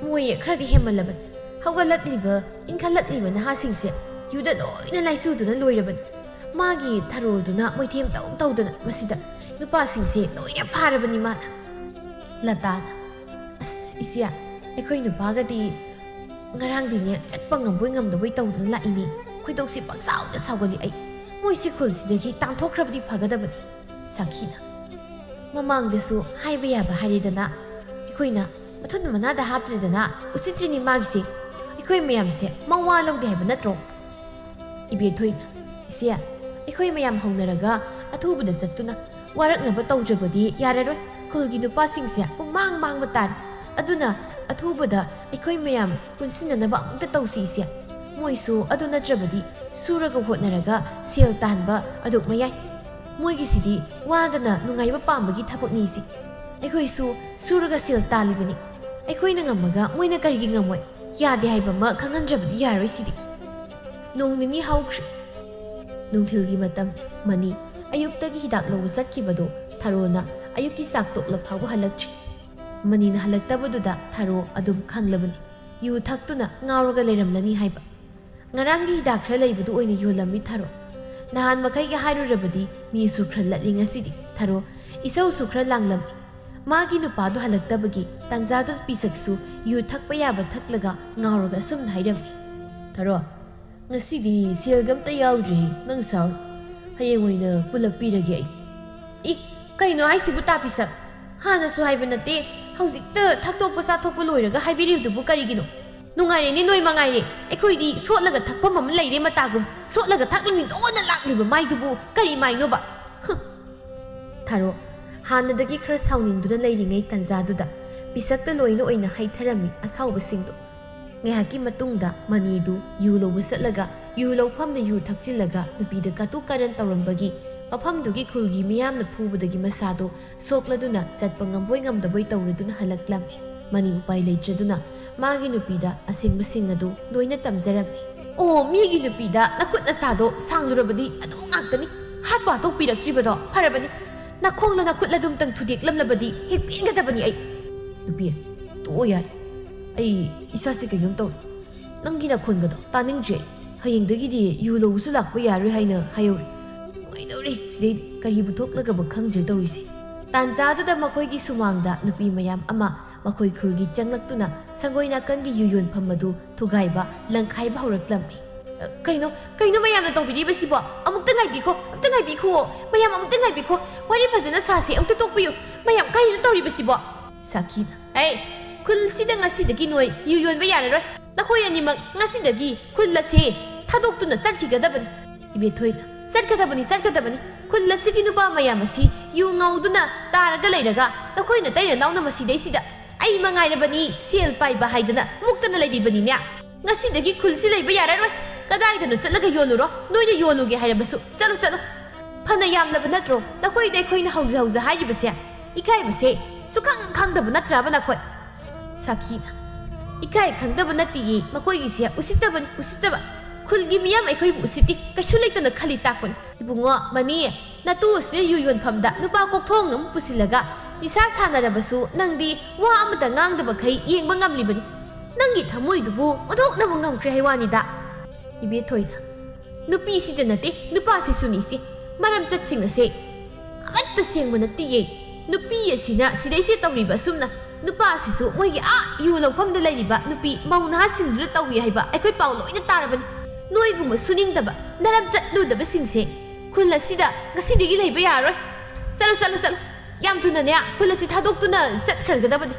ꯃꯣꯏ ꯈꯔꯗꯤ ꯍꯦꯟꯃꯜꯂꯕꯅꯤ꯫ ꯍꯧꯒꯠꯂꯛꯂꯤꯕ, ꯏꯟꯈꯠꯂꯛꯂꯤꯕ ꯅꯍꯥꯁꯤꯡꯁꯦ ꯌꯨꯗ ꯂꯣꯏꯅ ꯂꯥꯏꯆꯨꯗꯨꯅ ꯂꯣꯏꯔꯕꯅꯤ꯫ ꯃꯥꯒꯤ ꯊꯔꯣꯗꯨꯅ ꯃꯣꯏꯊꯦꯝ ꯇꯧ ꯇꯧꯗꯅ ꯃꯁꯤꯗ ꯅꯨꯄꯥꯁꯤꯡꯁꯦ ꯂꯣꯏꯅ ꯐꯥꯔꯕꯅꯤ ꯃꯥꯅ꯫" ꯂꯇꯥꯅ, "ꯑꯁ ꯏꯆꯦ, ꯑꯩꯈꯣꯏ ꯅꯨꯄꯥꯒꯗꯤ ꯉꯔꯥꯡꯗꯤꯅꯦ ꯆꯠꯄ ꯉꯝꯕꯣꯏ ꯉꯝꯗꯕꯣꯏ ꯇꯧꯗꯅ ꯂꯥꯛꯏꯅꯤ꯫ ꯈꯣꯏꯗꯧꯁꯤ ꯄꯪꯁꯥꯎꯗ ꯁꯥꯎꯒꯠꯂꯤ ꯑꯩ꯫ ꯃꯣꯏꯁꯤ ꯈꯨꯜꯁꯤꯗꯒꯤ ꯇꯥꯟꯊꯣꯛꯈ꯭ꯔꯕꯗꯤ ꯐꯒꯗꯕꯅꯤ꯫" ꯁꯥꯈꯤꯅ, "ꯃꯃꯥꯡꯗꯁꯨ ꯍꯥꯏꯕ ꯌꯥꯕ ꯍꯥꯏꯔꯦꯗꯅ, ꯑꯩꯈꯣꯏꯅ ꯃꯊꯨꯟ ꯃꯅꯥꯗ ꯍꯥꯞꯇ꯭ꯔꯦꯗꯅ, ꯎꯁꯤꯠꯇ꯭ꯔꯤꯅꯤ ꯃꯥꯒꯤꯁꯦ꯫ ꯑꯩꯈꯣꯏ ꯃꯌꯥꯝꯁꯦ ꯃꯋꯥ ꯂꯧꯗꯦ ꯍꯥꯏꯕ ꯅꯠꯇ꯭ꯔꯣ?" ꯏꯕꯦꯊꯣꯏꯅ, "ꯏꯆꯦ, ꯑꯩꯈꯣꯏ ꯃꯌꯥꯝ ꯍꯧꯅꯔꯒ ꯑꯊꯨꯕꯗ ꯆꯠꯇꯨꯅ ꯋꯥꯔꯛꯅꯕ ꯇꯧꯗ꯭ꯔꯕꯗꯤ ꯌꯥꯔꯔꯣꯏ꯫ ꯈꯨꯜꯒꯤ ꯅꯨꯄꯥꯁꯤꯡꯁꯦ ꯄꯨꯡꯃꯥꯡ ꯃꯥꯡꯕ ꯇꯥꯔꯦ꯫ ꯑꯗꯨꯅ ꯑꯊꯨꯕꯗ ꯑꯩꯈꯣꯏ ꯃꯌꯥꯝ ꯄꯨꯟꯁꯤꯟꯅꯅꯕ ꯑꯃꯨꯛꯇ ꯇꯧꯁꯤ ꯏꯆꯦ꯫ ꯃꯣꯏꯁꯨ ꯑꯗꯨ ꯅꯠꯇ꯭ꯔꯕꯗꯤ ꯁꯨꯔꯒ ꯍꯣꯠꯅꯔꯒ ꯁꯦꯜ ꯇꯥꯟꯕ ꯑꯗꯨꯛ ꯃꯌꯥꯏ꯫ ꯃꯣꯏꯒꯤꯁꯤꯗꯤ ꯋꯥꯗꯅ ꯅꯨꯡꯉꯥꯏꯕ ꯄꯥꯝꯕꯒꯤ ꯊꯕꯛꯅꯤ ꯏꯆꯦ꯫ ꯑꯩꯈꯣꯏꯁꯨ ꯁꯨꯔꯒ ꯁꯦꯜ ꯇꯥꯜꯂꯤꯕꯅꯤ꯫ ꯑꯩꯈꯣꯏꯅ ꯉꯝꯃꯒ ꯃꯣꯏꯅ ꯀꯔꯤꯒꯤ ꯉꯝꯃꯣꯏ? ꯌꯥꯗꯦ ꯍꯥꯏꯕ ꯑꯃ ꯈꯪꯍꯟꯗ꯭ꯔꯕꯗꯤ ꯌꯥꯔꯣꯏ ꯁꯤꯗꯤ꯫" ꯅꯣꯡ ꯅꯤꯅꯤ ꯍꯧꯈ꯭ꯔꯦ꯫ ꯅꯨꯡꯊꯤꯜꯒꯤ ꯃꯇꯝ꯫ ꯃꯅꯤ ꯑꯌꯨꯛꯇꯒꯤ ꯍꯤꯗꯥꯛ ꯂꯧꯕ ꯆꯠꯈꯤꯕꯗꯣ ꯊꯔꯣꯅ ꯑꯌꯨꯛꯀꯤ ꯆꯥꯛ ꯇꯣꯛꯂ ꯐꯥꯎꯕ ꯍꯜꯂꯛꯇ꯭ꯔꯤ꯫ ꯃꯅꯤꯅ ꯍꯜꯂꯛꯇꯕꯗꯨꯗ ꯊꯔꯣ ꯑꯗꯨꯝ ꯈꯪꯂꯕꯅꯤ꯫ ꯌꯨ ꯊꯛꯇꯨꯅ ꯉꯥꯎꯔꯒ ꯂꯩꯔꯝꯂꯅꯤ ꯍꯥꯏꯕ꯫ ꯉꯔꯥꯡꯒꯤ ꯍꯤꯗꯥꯛ ꯈꯔ ꯂꯩꯕꯗꯨ ꯑꯣꯏꯅ ꯌꯣꯜꯂꯝꯃꯤ ꯊꯔꯣ꯫ ꯅꯍꯥꯟ ꯃꯈꯩꯒ ꯍꯥꯏꯔꯨꯔꯕꯗꯤ ꯃꯤꯁꯨ ꯈꯔ ꯂꯠꯂꯤ ꯉꯁꯤꯗꯤ꯫ ꯊꯔꯣ ꯏꯁꯧꯁꯨ ꯈꯔ ꯂꯥꯡꯂꯝꯃꯤ꯫ ꯃꯥꯒꯤ ꯅꯨꯄꯥꯗꯨ ꯍꯜꯂꯛꯇꯕꯒꯤ ꯇꯥꯟꯖꯥꯗꯨ ꯄꯤꯁꯛꯁꯨ ꯌꯨ ꯊꯛꯄ ꯌꯥꯕ ꯊꯛꯂꯒ ꯉꯥꯎꯔꯒ ꯑꯁꯨꯝꯅ ꯍꯥꯏꯔꯝꯃꯤ, "ꯊꯔꯣ, ꯉꯁꯤꯗꯤ ꯁꯦꯜꯒ ꯑꯝꯇ ꯌꯥꯎꯗ꯭ꯔꯦ, ꯅꯪ ꯁꯥꯎ꯫ ꯍꯌꯦꯡ ꯑꯣꯏꯅ ꯄꯨꯂꯞ ꯄꯤꯔꯒꯦ ꯑꯩ꯫" "ꯏ, ꯀꯩꯅꯣ ꯍꯥꯏꯁꯤꯕꯨ, ꯇꯥ ꯄꯤꯁꯛ? ꯍꯥꯟꯅꯁꯨ ꯍꯥꯏꯕ ꯅꯠꯇꯦ, ꯍꯧꯖꯤꯛꯇ ꯊꯛꯇꯣꯛꯄ ꯆꯥꯊꯣꯛꯄ ꯂꯣꯏꯔꯒ ꯍꯥꯏꯕꯤꯔꯤꯕꯗꯨꯕꯨ ꯀꯔꯤꯒꯤꯅꯣ? ꯅꯨꯡꯉꯥꯏꯔꯦꯅꯦ ꯅꯣꯏ ꯃꯉꯥꯏꯔꯦ, ꯑꯩꯈꯣꯏꯗꯤ ꯁꯣꯠꯂꯒ ꯊꯛꯐꯝ ꯑꯃ ꯂꯩꯔꯦ ꯃꯇꯥꯒꯨꯝ, ꯁꯣꯠꯂꯒ ꯊꯛꯂꯤꯉꯩꯗ ꯑꯣꯟꯅ ꯂꯥꯛꯂꯤꯕ ꯃꯥꯏꯗꯨꯕꯨ ꯀꯔꯤ ꯃꯥꯏꯅꯣꯕ? ꯍꯨꯝ!" ꯊꯔꯣ ꯍꯥꯟꯅꯗꯒꯤ ꯈꯔ ꯁꯥꯎꯅꯤꯡꯗꯨꯅ ꯂꯩꯔꯤꯉꯩ ꯇꯟꯖꯥꯗꯨꯗ ꯄꯤꯁꯛꯇ ꯂꯣꯏꯅ ꯑꯣꯏꯅ ꯍꯩꯊꯔꯝꯃꯤ ꯑꯁꯥꯎꯕꯁꯤꯡꯗꯨ꯫ ꯉꯥꯏꯍꯥꯛꯀꯤ ꯃꯇꯨꯡꯗ ꯃꯅꯤꯗꯨ ꯌꯨ ꯂꯧꯕ ꯆꯠꯂꯒ ꯌꯨ ꯂꯧꯐꯝꯗ ꯌꯨ ꯊꯛꯆꯤꯜꯂꯒ ꯅꯨꯄꯤꯗ ꯀꯇꯨ ꯀꯥꯔꯟ ꯇꯧꯔꯝꯕꯒꯤ ꯃꯐꯝꯗꯨꯒꯤ ꯈꯨꯜꯒꯤ ꯃꯤꯌꯥꯝꯅ ꯐꯨꯕꯗꯒꯤ ꯃꯁꯥꯗꯨ ꯁꯣꯛꯂꯗꯨꯅ ꯆꯠꯄ ꯉꯝꯕꯣꯏ ꯉꯝꯗꯕꯣꯏ ꯇꯧꯔꯗꯨꯅ ꯍꯜꯂꯛꯂꯝꯃꯤ꯫ ꯃꯅꯤ ꯎꯄꯥꯏ ꯂꯩꯇ꯭ꯔꯗꯨꯅ ꯃꯥꯒꯤ ꯅꯨꯄꯤꯗ ꯑꯁꯦꯡꯕꯁꯤꯡ ꯑꯗꯨ ꯂꯣꯏꯅ ꯇꯝꯖꯔꯝꯃꯤ꯫ ꯑꯣ, ꯃꯤꯒꯤ ꯅꯨꯄꯤꯗ ꯅꯈꯨꯠ ꯅꯁꯥꯗꯣ ꯁꯥꯡꯂꯨꯔꯕꯗꯤ ꯑꯗꯨ ꯉꯥꯛꯇꯅꯤ꯫ ꯍꯥꯠꯄꯨ ꯍꯥꯠꯇꯣꯛꯄꯤꯔꯛꯇ꯭ꯔꯤꯕꯗꯣ ꯐꯔꯕꯅꯤ꯫ ꯅꯈꯣꯡꯂ ꯅꯈꯨꯠꯂ ꯑꯗꯨꯝꯇꯪ ꯊꯨꯗꯦꯛꯂꯝꯂꯕꯗꯤ ꯍꯦꯛ ꯄꯦꯟꯒꯗꯕꯅꯤ ꯑꯩ꯫ ꯅꯨꯄꯤ, ꯇꯣꯛꯑꯣ ꯌꯥꯔꯦ꯫ ꯑꯩ ꯏꯁꯥꯁꯦ ꯀꯩꯅꯣꯝ ꯇꯧꯔꯦ꯫ ꯅꯪꯒꯤ ꯅꯈꯣꯟꯒꯗꯣ ꯇꯥꯅꯤꯡꯗ꯭ꯔꯦ꯫ ꯍꯌꯦꯡꯗꯒꯤꯗꯤ ꯌꯨ ꯂꯧꯕꯁꯨ ꯂꯥꯛꯄ ꯌꯥꯔꯣꯏ ꯍꯥꯏꯅ ꯍꯥꯏꯍꯧꯔꯦ꯫ ꯅꯨꯡꯉꯥꯏꯗꯧꯔꯤ ꯁꯤꯗꯩꯗꯤ꯫ ꯀꯔꯤꯕꯨ ꯊꯣꯛꯂꯒꯕ ꯈꯪꯗ꯭ꯔꯦ ꯇꯧꯔꯤꯁꯦ꯫ ꯇꯥꯟꯖꯥꯗꯨꯗ ꯃꯈꯣꯏꯒꯤ ꯁꯨꯃꯥꯡꯗ ꯅꯨꯄꯤ ꯃꯌꯥꯝ ꯑꯃ ꯃꯈꯣꯏ ꯈꯨꯜꯒꯤ ꯆꯪꯂꯛꯇꯨꯅ ꯁꯪꯒꯣꯏ ꯅꯥꯀꯟꯒꯤ ꯌꯨ ꯌꯣꯟꯐꯝ ꯑꯗꯨ ꯊꯨꯒꯥꯏꯕ, ꯂꯪꯈꯥꯏꯕ ꯍꯧꯔꯛꯂꯝꯃꯤ꯫ "ꯀꯩꯅꯣ, ꯀꯩꯅꯣ ꯃꯌꯥꯝꯅ ꯇꯧꯕꯤꯔꯤꯕꯁꯤꯕꯣ? ꯑꯃꯨꯛꯇ ꯉꯥꯏꯕꯤꯈꯣ, ꯑꯃꯨꯛꯇ ꯉꯥꯏꯕꯤꯈꯣ, ꯃꯌꯥꯝ ꯑꯃꯨꯛꯇ ꯉꯥꯏꯕꯤꯈꯣ꯫ ꯋꯥꯔꯤ ꯐꯖꯅ ꯁꯥꯁꯤ, ꯑꯃꯨꯛꯇ ꯇꯣꯛꯄꯤꯌꯨ꯫ ꯃꯌꯥꯝ ꯀꯔꯤꯅꯣ ꯇꯧꯔꯤꯕꯁꯤꯕꯣ?" ꯁꯥꯈꯤꯅ, "ꯑꯦ, ꯈꯨꯜꯁꯤꯗ ꯉꯁꯤꯗꯒꯤ ꯅꯣꯏ ꯌꯨ ꯌꯣꯟꯕ ꯌꯥꯔꯔꯣꯏ꯫ ꯅꯈꯣꯏ ꯑꯅꯤꯃꯛ ꯉꯁꯤꯗꯒꯤ ꯈꯨꯜ ꯑꯁꯤ ꯊꯥꯗꯣꯛꯇꯨꯅ ꯆꯠꯈꯤꯒꯗꯕꯅꯤ꯫" ꯏꯕꯦꯊꯣꯏꯅ, "ꯆꯠꯀꯗꯕꯅꯤ, ꯆꯠꯀꯗꯕꯅꯤ꯫ ꯈꯨꯜ ꯑꯁꯤꯒꯤ ꯅꯨꯄꯥ ꯃꯌꯥꯝ ꯑꯁꯤ ꯌꯨ ꯉꯥꯎꯗꯨꯅ ꯇꯥꯔꯒ ꯂꯩꯔꯒ ꯅꯈꯣꯏ ꯅꯇꯩ ꯅꯅꯥꯎꯅ ꯃꯁꯤꯗꯩꯁꯤꯗ ꯑꯩ ꯃꯉꯥꯏꯔꯕꯅꯤ ꯁꯦꯜ ꯄꯥꯏꯕ ꯍꯥꯏꯗꯅ ꯃꯨꯛꯇꯅ ꯂꯩꯔꯤꯕꯅꯤꯅꯦ꯫ ꯉꯁꯤꯗꯒꯤ ꯈꯨꯜꯁꯤ ꯂꯩꯕ ꯌꯥꯔꯔꯣꯏ꯫ ꯀꯗꯥꯏꯗꯅꯣ ꯆꯠꯂꯒ ꯌꯣꯜꯂꯨꯔꯣ, ꯅꯣꯏꯅ ꯌꯣꯜꯂꯨꯒꯦ ꯍꯥꯏꯔꯕꯁꯨ꯫ ꯆꯠꯂꯨ, ꯆꯠꯂꯨ꯫ ꯐꯅ ꯌꯥꯝꯂꯕ ꯅꯠꯇ꯭ꯔꯣ ꯅꯈꯣꯏꯗ ꯑꯩꯈꯣꯏꯅ ꯍꯧꯖ ꯍꯧꯖ ꯍꯥꯏꯔꯤꯕꯁꯦ? ꯏꯀꯥꯏꯕꯁꯦ ꯁꯨꯈꯪ ꯈꯪꯗꯕ ꯅꯠꯇ꯭ꯔꯕ ꯅꯈꯣꯏ?" ꯁꯥꯈꯤꯅ, "ꯏꯀꯥꯏ ꯈꯪꯗꯕ ꯅꯠꯇꯤꯌꯦ, ꯃꯈꯣꯏꯒꯤꯁꯦ ꯎꯁꯤꯠꯇꯕꯅꯤ, ꯎꯁꯤꯠꯇꯕ꯫ ꯈꯨꯜꯒꯤ ꯃꯤꯌꯥꯝ ꯑꯩꯈꯣꯏꯕꯨ ꯎꯁꯤꯠꯇꯤ ꯀꯩꯁꯨ ꯂꯩꯇꯅ ꯈꯜꯂꯤ ꯇꯥꯛꯄꯅꯤ꯫" "ꯏꯕꯨꯡꯉꯣ, ꯃꯅꯤ, ꯅꯇꯨ ꯑꯁꯤꯅ ꯌꯨ ꯌꯣꯟꯐꯝꯗ ꯅꯨꯄꯥ ꯀꯣꯛꯊꯣꯡ ꯑꯃ ꯄꯨꯁꯤꯜꯂꯒ ꯅꯤꯁꯥ ꯁꯥꯟꯅꯔꯕꯁꯨ ꯅꯪꯗꯤ ꯋꯥ ꯑꯃꯇ ꯉꯥꯡꯗꯕꯈꯩ ꯌꯦꯡꯕ ꯉꯝꯂꯤꯕꯅꯤ꯫ ꯅꯪꯒꯤ ꯊꯃꯣꯏꯗꯨꯕꯨ ꯑꯣꯟꯊꯣꯛꯅꯕ ꯉꯝꯈ꯭ꯔꯦ ꯍꯥꯏ ꯋꯥꯅꯤꯗ꯫" ꯏꯕꯦꯊꯣꯏꯅ, "ꯅꯨꯄꯤꯁꯤꯗ ꯅꯠꯇꯦ, ꯅꯨꯄꯥꯁꯤꯁꯨꯅꯤꯁꯦ꯫ ꯃꯔꯝ ꯆꯠꯁꯤꯡ ꯑꯁꯦ ꯑꯃꯠꯇ ꯁꯦꯡꯕ ꯅꯠꯇꯤꯌꯦ꯫ ꯅꯨꯄꯤ ꯑꯁꯤꯅ ꯁꯤꯗꯩꯁꯤ ꯇꯧꯔꯤꯕ ꯑꯁꯨꯝꯅ ꯅꯨꯄꯥ ꯑꯁꯤꯁꯨ ꯃꯣꯏꯒꯤ ꯑꯥ ꯌꯨ ꯂꯧꯐꯝꯗ ꯂꯩꯔꯤꯕ ꯅꯨꯄꯤ ꯃꯧ ꯅꯍꯥꯁꯤꯡꯗꯨꯗ ꯇꯧꯏ ꯍꯥꯏꯕ ꯑꯩꯈꯣꯏ ꯄꯥꯎ ꯂꯣꯏꯅ ꯇꯥꯔꯕꯅꯤ꯫ ꯅꯣꯏꯒꯨꯝꯕ ꯁꯨꯅꯤꯡꯗꯕ, ꯅꯔꯝ ꯆꯠꯂꯨꯗꯕꯁꯤꯡꯁꯦ ꯈꯨꯜ ꯑꯁꯤꯗ ꯉꯁꯤꯗꯒꯤ ꯂꯩꯕ ꯌꯥꯔꯔꯣꯏ꯫ ꯆꯠꯂꯨ, ꯆꯠꯂꯨ, ꯆꯠꯂꯨ꯫ ꯌꯥꯝ ꯊꯨꯅꯅꯦ ꯈꯨꯜ ꯑꯁꯤ ꯊꯥꯗꯣꯛꯇꯨꯅ ꯆꯠꯈ꯭ꯔꯒꯗꯕꯅꯤ꯫"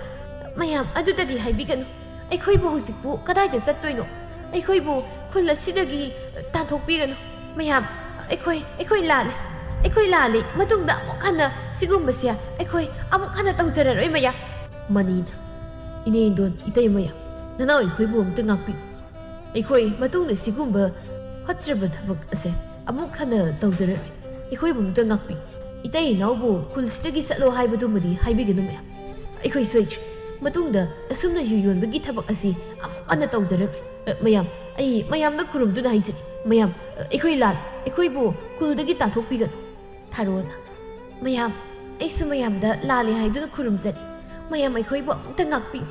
"ꯃꯌꯥꯝ ꯑꯗꯨꯗꯗꯤ ꯍꯥꯏꯕꯤꯒꯅꯨ꯫ ꯑꯩꯈꯣꯏꯕꯨ ꯍꯧꯖꯤꯛꯄꯨ ꯀꯗꯥꯏꯗ ꯆꯠꯇꯣꯏꯅꯣ? ꯑꯩꯈꯣꯏꯕꯨ ꯈꯨꯜ ꯑꯁꯤꯗꯒꯤ ꯇꯥꯟꯊꯣꯛꯄꯤꯒꯅꯨ꯫ ꯃꯌꯥꯝ, ꯑꯩꯈꯣꯏ, ꯑꯩꯈꯣꯏ ꯂꯥꯜꯂꯦ꯫ ꯑꯩꯈꯣꯏ ꯂꯥꯜꯂꯦ꯫ ꯃꯇꯨꯡꯗ ꯑꯃꯨꯛ ꯍꯟꯅ ꯁꯤꯒꯨꯝꯕꯁꯦ ꯑꯩꯈꯣꯏ ꯑꯃꯨꯛ ꯍꯟꯅ ꯇꯧꯖꯔꯔꯣꯏ, ꯃꯌꯥꯝ꯫" ꯃꯅꯤꯅ, "ꯏꯅꯦ ꯏꯟꯗꯣꯟ, ꯏꯇꯩ ꯃꯌꯥꯝ, ꯅꯅꯥꯎ ꯑꯩꯈꯣꯏꯕꯨ ꯑꯃꯨꯛꯇ ꯉꯥꯛꯄꯤꯌꯨ꯫ ꯑꯩꯈꯣꯏ ꯃꯇꯨꯡꯗ ꯁꯤꯒꯨꯝꯕ ꯐꯠꯇ꯭ꯔꯕ ꯊꯕꯛ ꯑꯁꯦ ꯑꯃꯨꯛ ꯍꯟꯅ ꯇꯧꯖꯔꯔꯣꯏ꯫ ꯑꯩꯈꯣꯏꯕꯨ ꯑꯃꯨꯛꯇ ꯉꯥꯛꯄꯤꯌꯨ꯫ ꯏꯇꯩ ꯏꯅꯥꯎꯕꯨ ꯈꯨꯜꯁꯤꯗꯒꯤ ꯆꯠꯂꯣ ꯍꯥꯏꯕꯗꯨꯃꯗꯤ ꯍꯥꯏꯕꯤꯒꯅꯨ, ꯃꯌꯥꯝ꯫ ꯑꯩꯈꯣꯏ ꯁꯣꯏꯈ꯭ꯔꯦ꯫ ꯃꯇꯨꯡꯗ ꯑꯁꯨꯝꯅ ꯌꯨ ꯌꯣꯟꯕꯒꯤ ꯊꯕꯛ ꯑꯁꯤ ꯑꯃꯨꯛ ꯍꯟꯅ ꯇꯧꯖꯔꯔꯣꯏ꯫ ꯑ, ꯃꯌꯥꯝ, ꯑꯩ ꯃꯌꯥꯝꯗ ꯈꯨꯔꯨꯝꯗꯨꯅ ꯍꯥꯏꯖꯔꯤ, ꯃꯌꯥꯝ, ꯑ, ꯑꯩꯈꯣꯏ ꯂꯥꯜꯂꯦ, ꯑꯩꯈꯣꯏꯕꯨ ꯈꯨꯜꯗꯒꯤ ꯇꯥꯟꯊꯣꯛꯄꯤꯒꯅꯨ꯫ ꯊꯥꯔꯣꯅ, ꯃꯌꯥꯝ, ꯑꯩꯁꯨ ꯃꯌꯥꯝꯗ ꯂꯥꯜꯂꯦ ꯍꯥꯏꯗꯨꯅ ꯈꯨꯔꯨꯝꯖꯔꯤ꯫ ꯃꯌꯥꯝ ꯑꯩꯈꯣꯏꯕꯨ ꯑꯃꯨꯛꯇ ꯉꯥꯛꯄꯤꯌꯨ꯫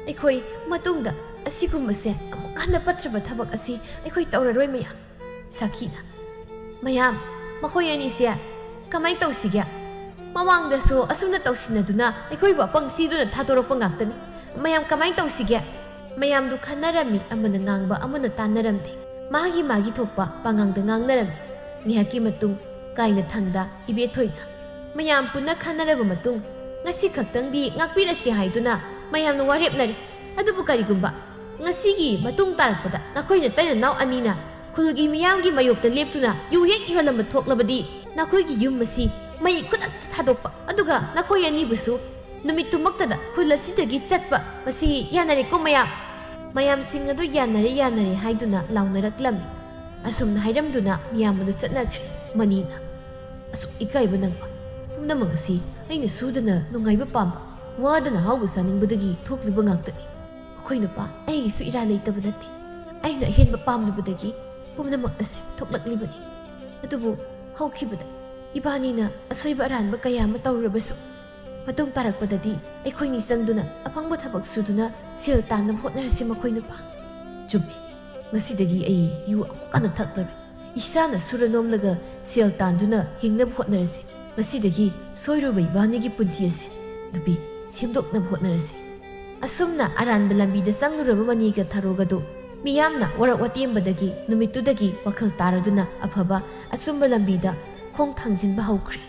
ꯑꯩꯈꯣꯏ ꯃꯇꯨꯡꯗ ꯑꯁꯤꯒꯨꯝꯕꯁꯦ ꯑꯃꯨꯛ ꯍꯟꯅ ꯐꯠꯇ꯭ꯔꯕ ꯊꯕꯛ ꯑꯁꯤ ꯑꯩꯈꯣꯏ ꯇꯧꯔꯔꯣꯏ ꯃꯌꯥꯝ꯫ ꯁꯈꯤꯅ, ꯃꯌꯥꯝ, ꯃꯈꯣꯏ ꯑꯅꯤꯁꯦ ꯀꯃꯥꯏꯅ ꯇꯧꯁꯤꯒꯦ? ꯃꯃꯥꯡꯗꯁꯨ ꯑꯁꯨꯝꯅ ꯇꯧꯁꯤꯟꯅꯗꯨꯅ ꯑꯩꯈꯣꯏꯕꯨ ꯑꯄꯪ ꯁꯤꯗꯨꯅ ꯊꯥꯗꯣꯔꯛꯄ ꯉꯥꯛꯇꯅꯤ꯫ ꯃꯌꯥꯝ ꯀꯃꯥꯏꯅ ꯇꯧꯁꯤꯒꯦ? ꯃꯌꯥꯝꯗꯨ ꯈꯟꯅꯔꯝꯃꯤ, ꯑꯃꯅ ꯉꯥꯡꯕ ꯑꯃꯅ ꯇꯥꯟꯅꯔꯝꯗꯦ꯫ ꯃꯥꯒꯤ ꯃꯥꯒꯤ ꯊꯣꯛꯄ ꯄꯥꯉꯥꯡꯗ ꯉꯥꯡꯅꯔꯝꯃꯤ꯫ ꯉꯥꯏꯍꯥꯛꯀꯤ ꯃꯇꯨꯡ ꯀꯥꯏꯅ ꯊꯪꯗ ꯏꯕꯦꯊꯣꯏꯅ, ꯃꯌꯥꯝ ꯄꯨꯟꯅ ꯈꯟꯅꯔꯕ ꯃꯇꯨꯡ ꯉꯁꯤ ꯈꯛꯇꯪꯗꯤ ꯉꯥꯛꯄꯤꯔꯁꯤ ꯍꯥꯏꯗꯨꯅ ꯃꯌꯥꯝꯅ ꯋꯥꯔꯦꯞꯅꯔꯦ꯫ ꯑꯗꯨꯕꯨ ꯀꯔꯤꯒꯨꯝꯕ ꯉꯁꯤꯒꯤ ꯃꯇꯨꯡ ꯇꯥꯔꯛꯄꯗ ꯅꯈꯣꯏ ꯅꯇꯩ ꯅꯅꯥꯎ ꯑꯅꯤꯅ ꯈꯨꯜꯒꯤ ꯃꯤꯌꯥꯝꯒꯤ ꯃꯥꯌꯣꯛꯇ ꯂꯦꯞꯇꯨꯅ ꯌꯨ ꯍꯦꯛ ꯌꯣꯜꯂꯝꯕ ꯊꯣꯛꯂꯕꯗꯤ ꯅꯈꯣꯏꯒꯤ ꯌꯨꯝ ꯑꯁꯤ ꯃꯩ ꯈꯨꯗꯛꯇ ꯊꯥꯗꯣꯛꯄ, ꯑꯗꯨꯒ ꯅꯈꯣꯏ ꯑꯅꯤꯕꯨꯁꯨ ꯅꯨꯃꯤꯠꯇꯨꯃꯛꯇꯗ ꯈꯨꯜ ꯑꯁꯤꯗꯒꯤ ꯆꯠꯄ, ꯃꯁꯤ ꯌꯥꯅꯔꯦꯀꯣ ꯃꯌꯥꯝ? ꯃꯌꯥꯝꯁꯤꯡ ꯑꯗꯨ ꯌꯥꯅꯔꯦ, ꯌꯥꯅꯔꯦ ꯍꯥꯏꯗꯨꯅ ꯂꯥꯎꯅꯔꯛꯂꯝꯃꯤ꯫ ꯑꯁꯨꯝꯅ ꯍꯥꯏꯔꯝꯗꯨꯅ ꯃꯤꯌꯥꯝ ꯑꯗꯨ ꯆꯠꯅꯈ꯭ꯔꯦ꯫ ꯃꯅꯤꯅ, ꯑꯁꯨꯛ ꯏꯀꯥꯏꯕ ꯅꯪꯕ, ꯄꯨꯝꯅꯃꯛ ꯑꯁꯤ ꯑꯩꯅ ꯁꯨꯗꯅ ꯅꯨꯡꯉꯥꯏꯕ ꯄꯥꯝꯕ, ꯋꯥꯗꯅ ꯍꯥꯎꯕ ꯆꯥꯅꯤꯡꯕꯗꯒꯤ ꯊꯣꯛꯂꯤꯕ ꯉꯥꯛꯇꯅꯤ꯫ ꯑꯩꯈꯣꯏ ꯅꯨꯄꯥ, ꯑꯩꯒꯤꯁꯨ ꯏꯔꯥ ꯂꯩꯇꯕ ꯅꯠꯇꯦ꯫ ꯑꯩꯅ ꯑꯍꯦꯟꯕ ꯄꯥꯝꯂꯨꯕꯗꯒꯤ ꯄꯨꯝꯅꯃꯛ ꯑꯁꯤ ꯊꯣꯛꯂꯛꯂꯤꯕꯅꯤ꯫ ꯑꯗꯨꯕꯨ ꯍꯧꯈꯤꯕꯗ ꯏꯕꯥꯅꯤꯅ ꯑꯁꯣꯏꯕ ꯑꯔꯥꯟꯕ ꯀꯌꯥ ꯑꯃ ꯇꯧꯔꯨꯔꯕꯁꯨ, ꯃꯇꯨꯡ ꯇꯥꯔꯛꯄꯗꯗꯤ ꯑꯩꯈꯣꯏꯅꯤ ꯆꯪꯗꯨꯅ ꯑꯐꯪꯕ ꯊꯕꯛ ꯁꯨꯗꯨꯅ ꯁꯦꯜ ꯇꯥꯟꯅꯕ ꯍꯣꯠꯅꯔꯁꯤ ꯃꯈꯣꯏ ꯅꯨꯄꯥ꯫ ꯆꯨꯝꯃꯤ, ꯉꯁꯤꯗꯒꯤ ꯑꯩ ꯌꯨ ꯑꯃꯨꯛ ꯍꯟꯅ ꯊꯛꯂꯔꯣꯏ꯫ ꯏꯁꯥꯅ ꯁꯨꯔ ꯅꯣꯝꯂꯒ ꯁꯦꯜ ꯇꯥꯟꯗꯨꯅ ꯍꯤꯡꯅꯕ ꯍꯣꯠꯅꯔꯁꯤ꯫ ꯉꯁꯤꯗꯒꯤ ꯁꯣꯏꯔꯨꯕ ꯏꯕꯥꯅꯤꯒꯤ ꯄꯨꯟꯁꯤ ꯑꯁꯦ, ꯅꯨꯄꯤ, ꯁꯦꯝꯗꯣꯛꯅꯕ ꯍꯣꯠꯅꯔꯁꯤ꯫ ꯑꯁꯨꯝꯅ ꯑꯔꯥꯟꯕ ꯂꯝꯕꯤꯗ ꯆꯪꯂꯨꯔꯕ ꯃꯅꯤꯒ ꯊꯔꯣꯒꯗꯨ ꯃꯤꯌꯥꯝꯅ ꯋꯥꯔꯛ ꯋꯥꯇꯦꯝꯕꯗꯒꯤ ꯅꯨꯃꯤꯠꯇꯨꯗꯒꯤ ꯋꯥꯈꯜ ꯇꯥꯔꯗꯨꯅ ꯑꯐꯕ ꯑꯆꯨꯝꯕ ꯂꯝꯕꯤꯗ ꯈꯣꯡ ꯊꯥꯡꯖꯤꯟꯕ ꯍꯧꯈ꯭ꯔꯦ꯫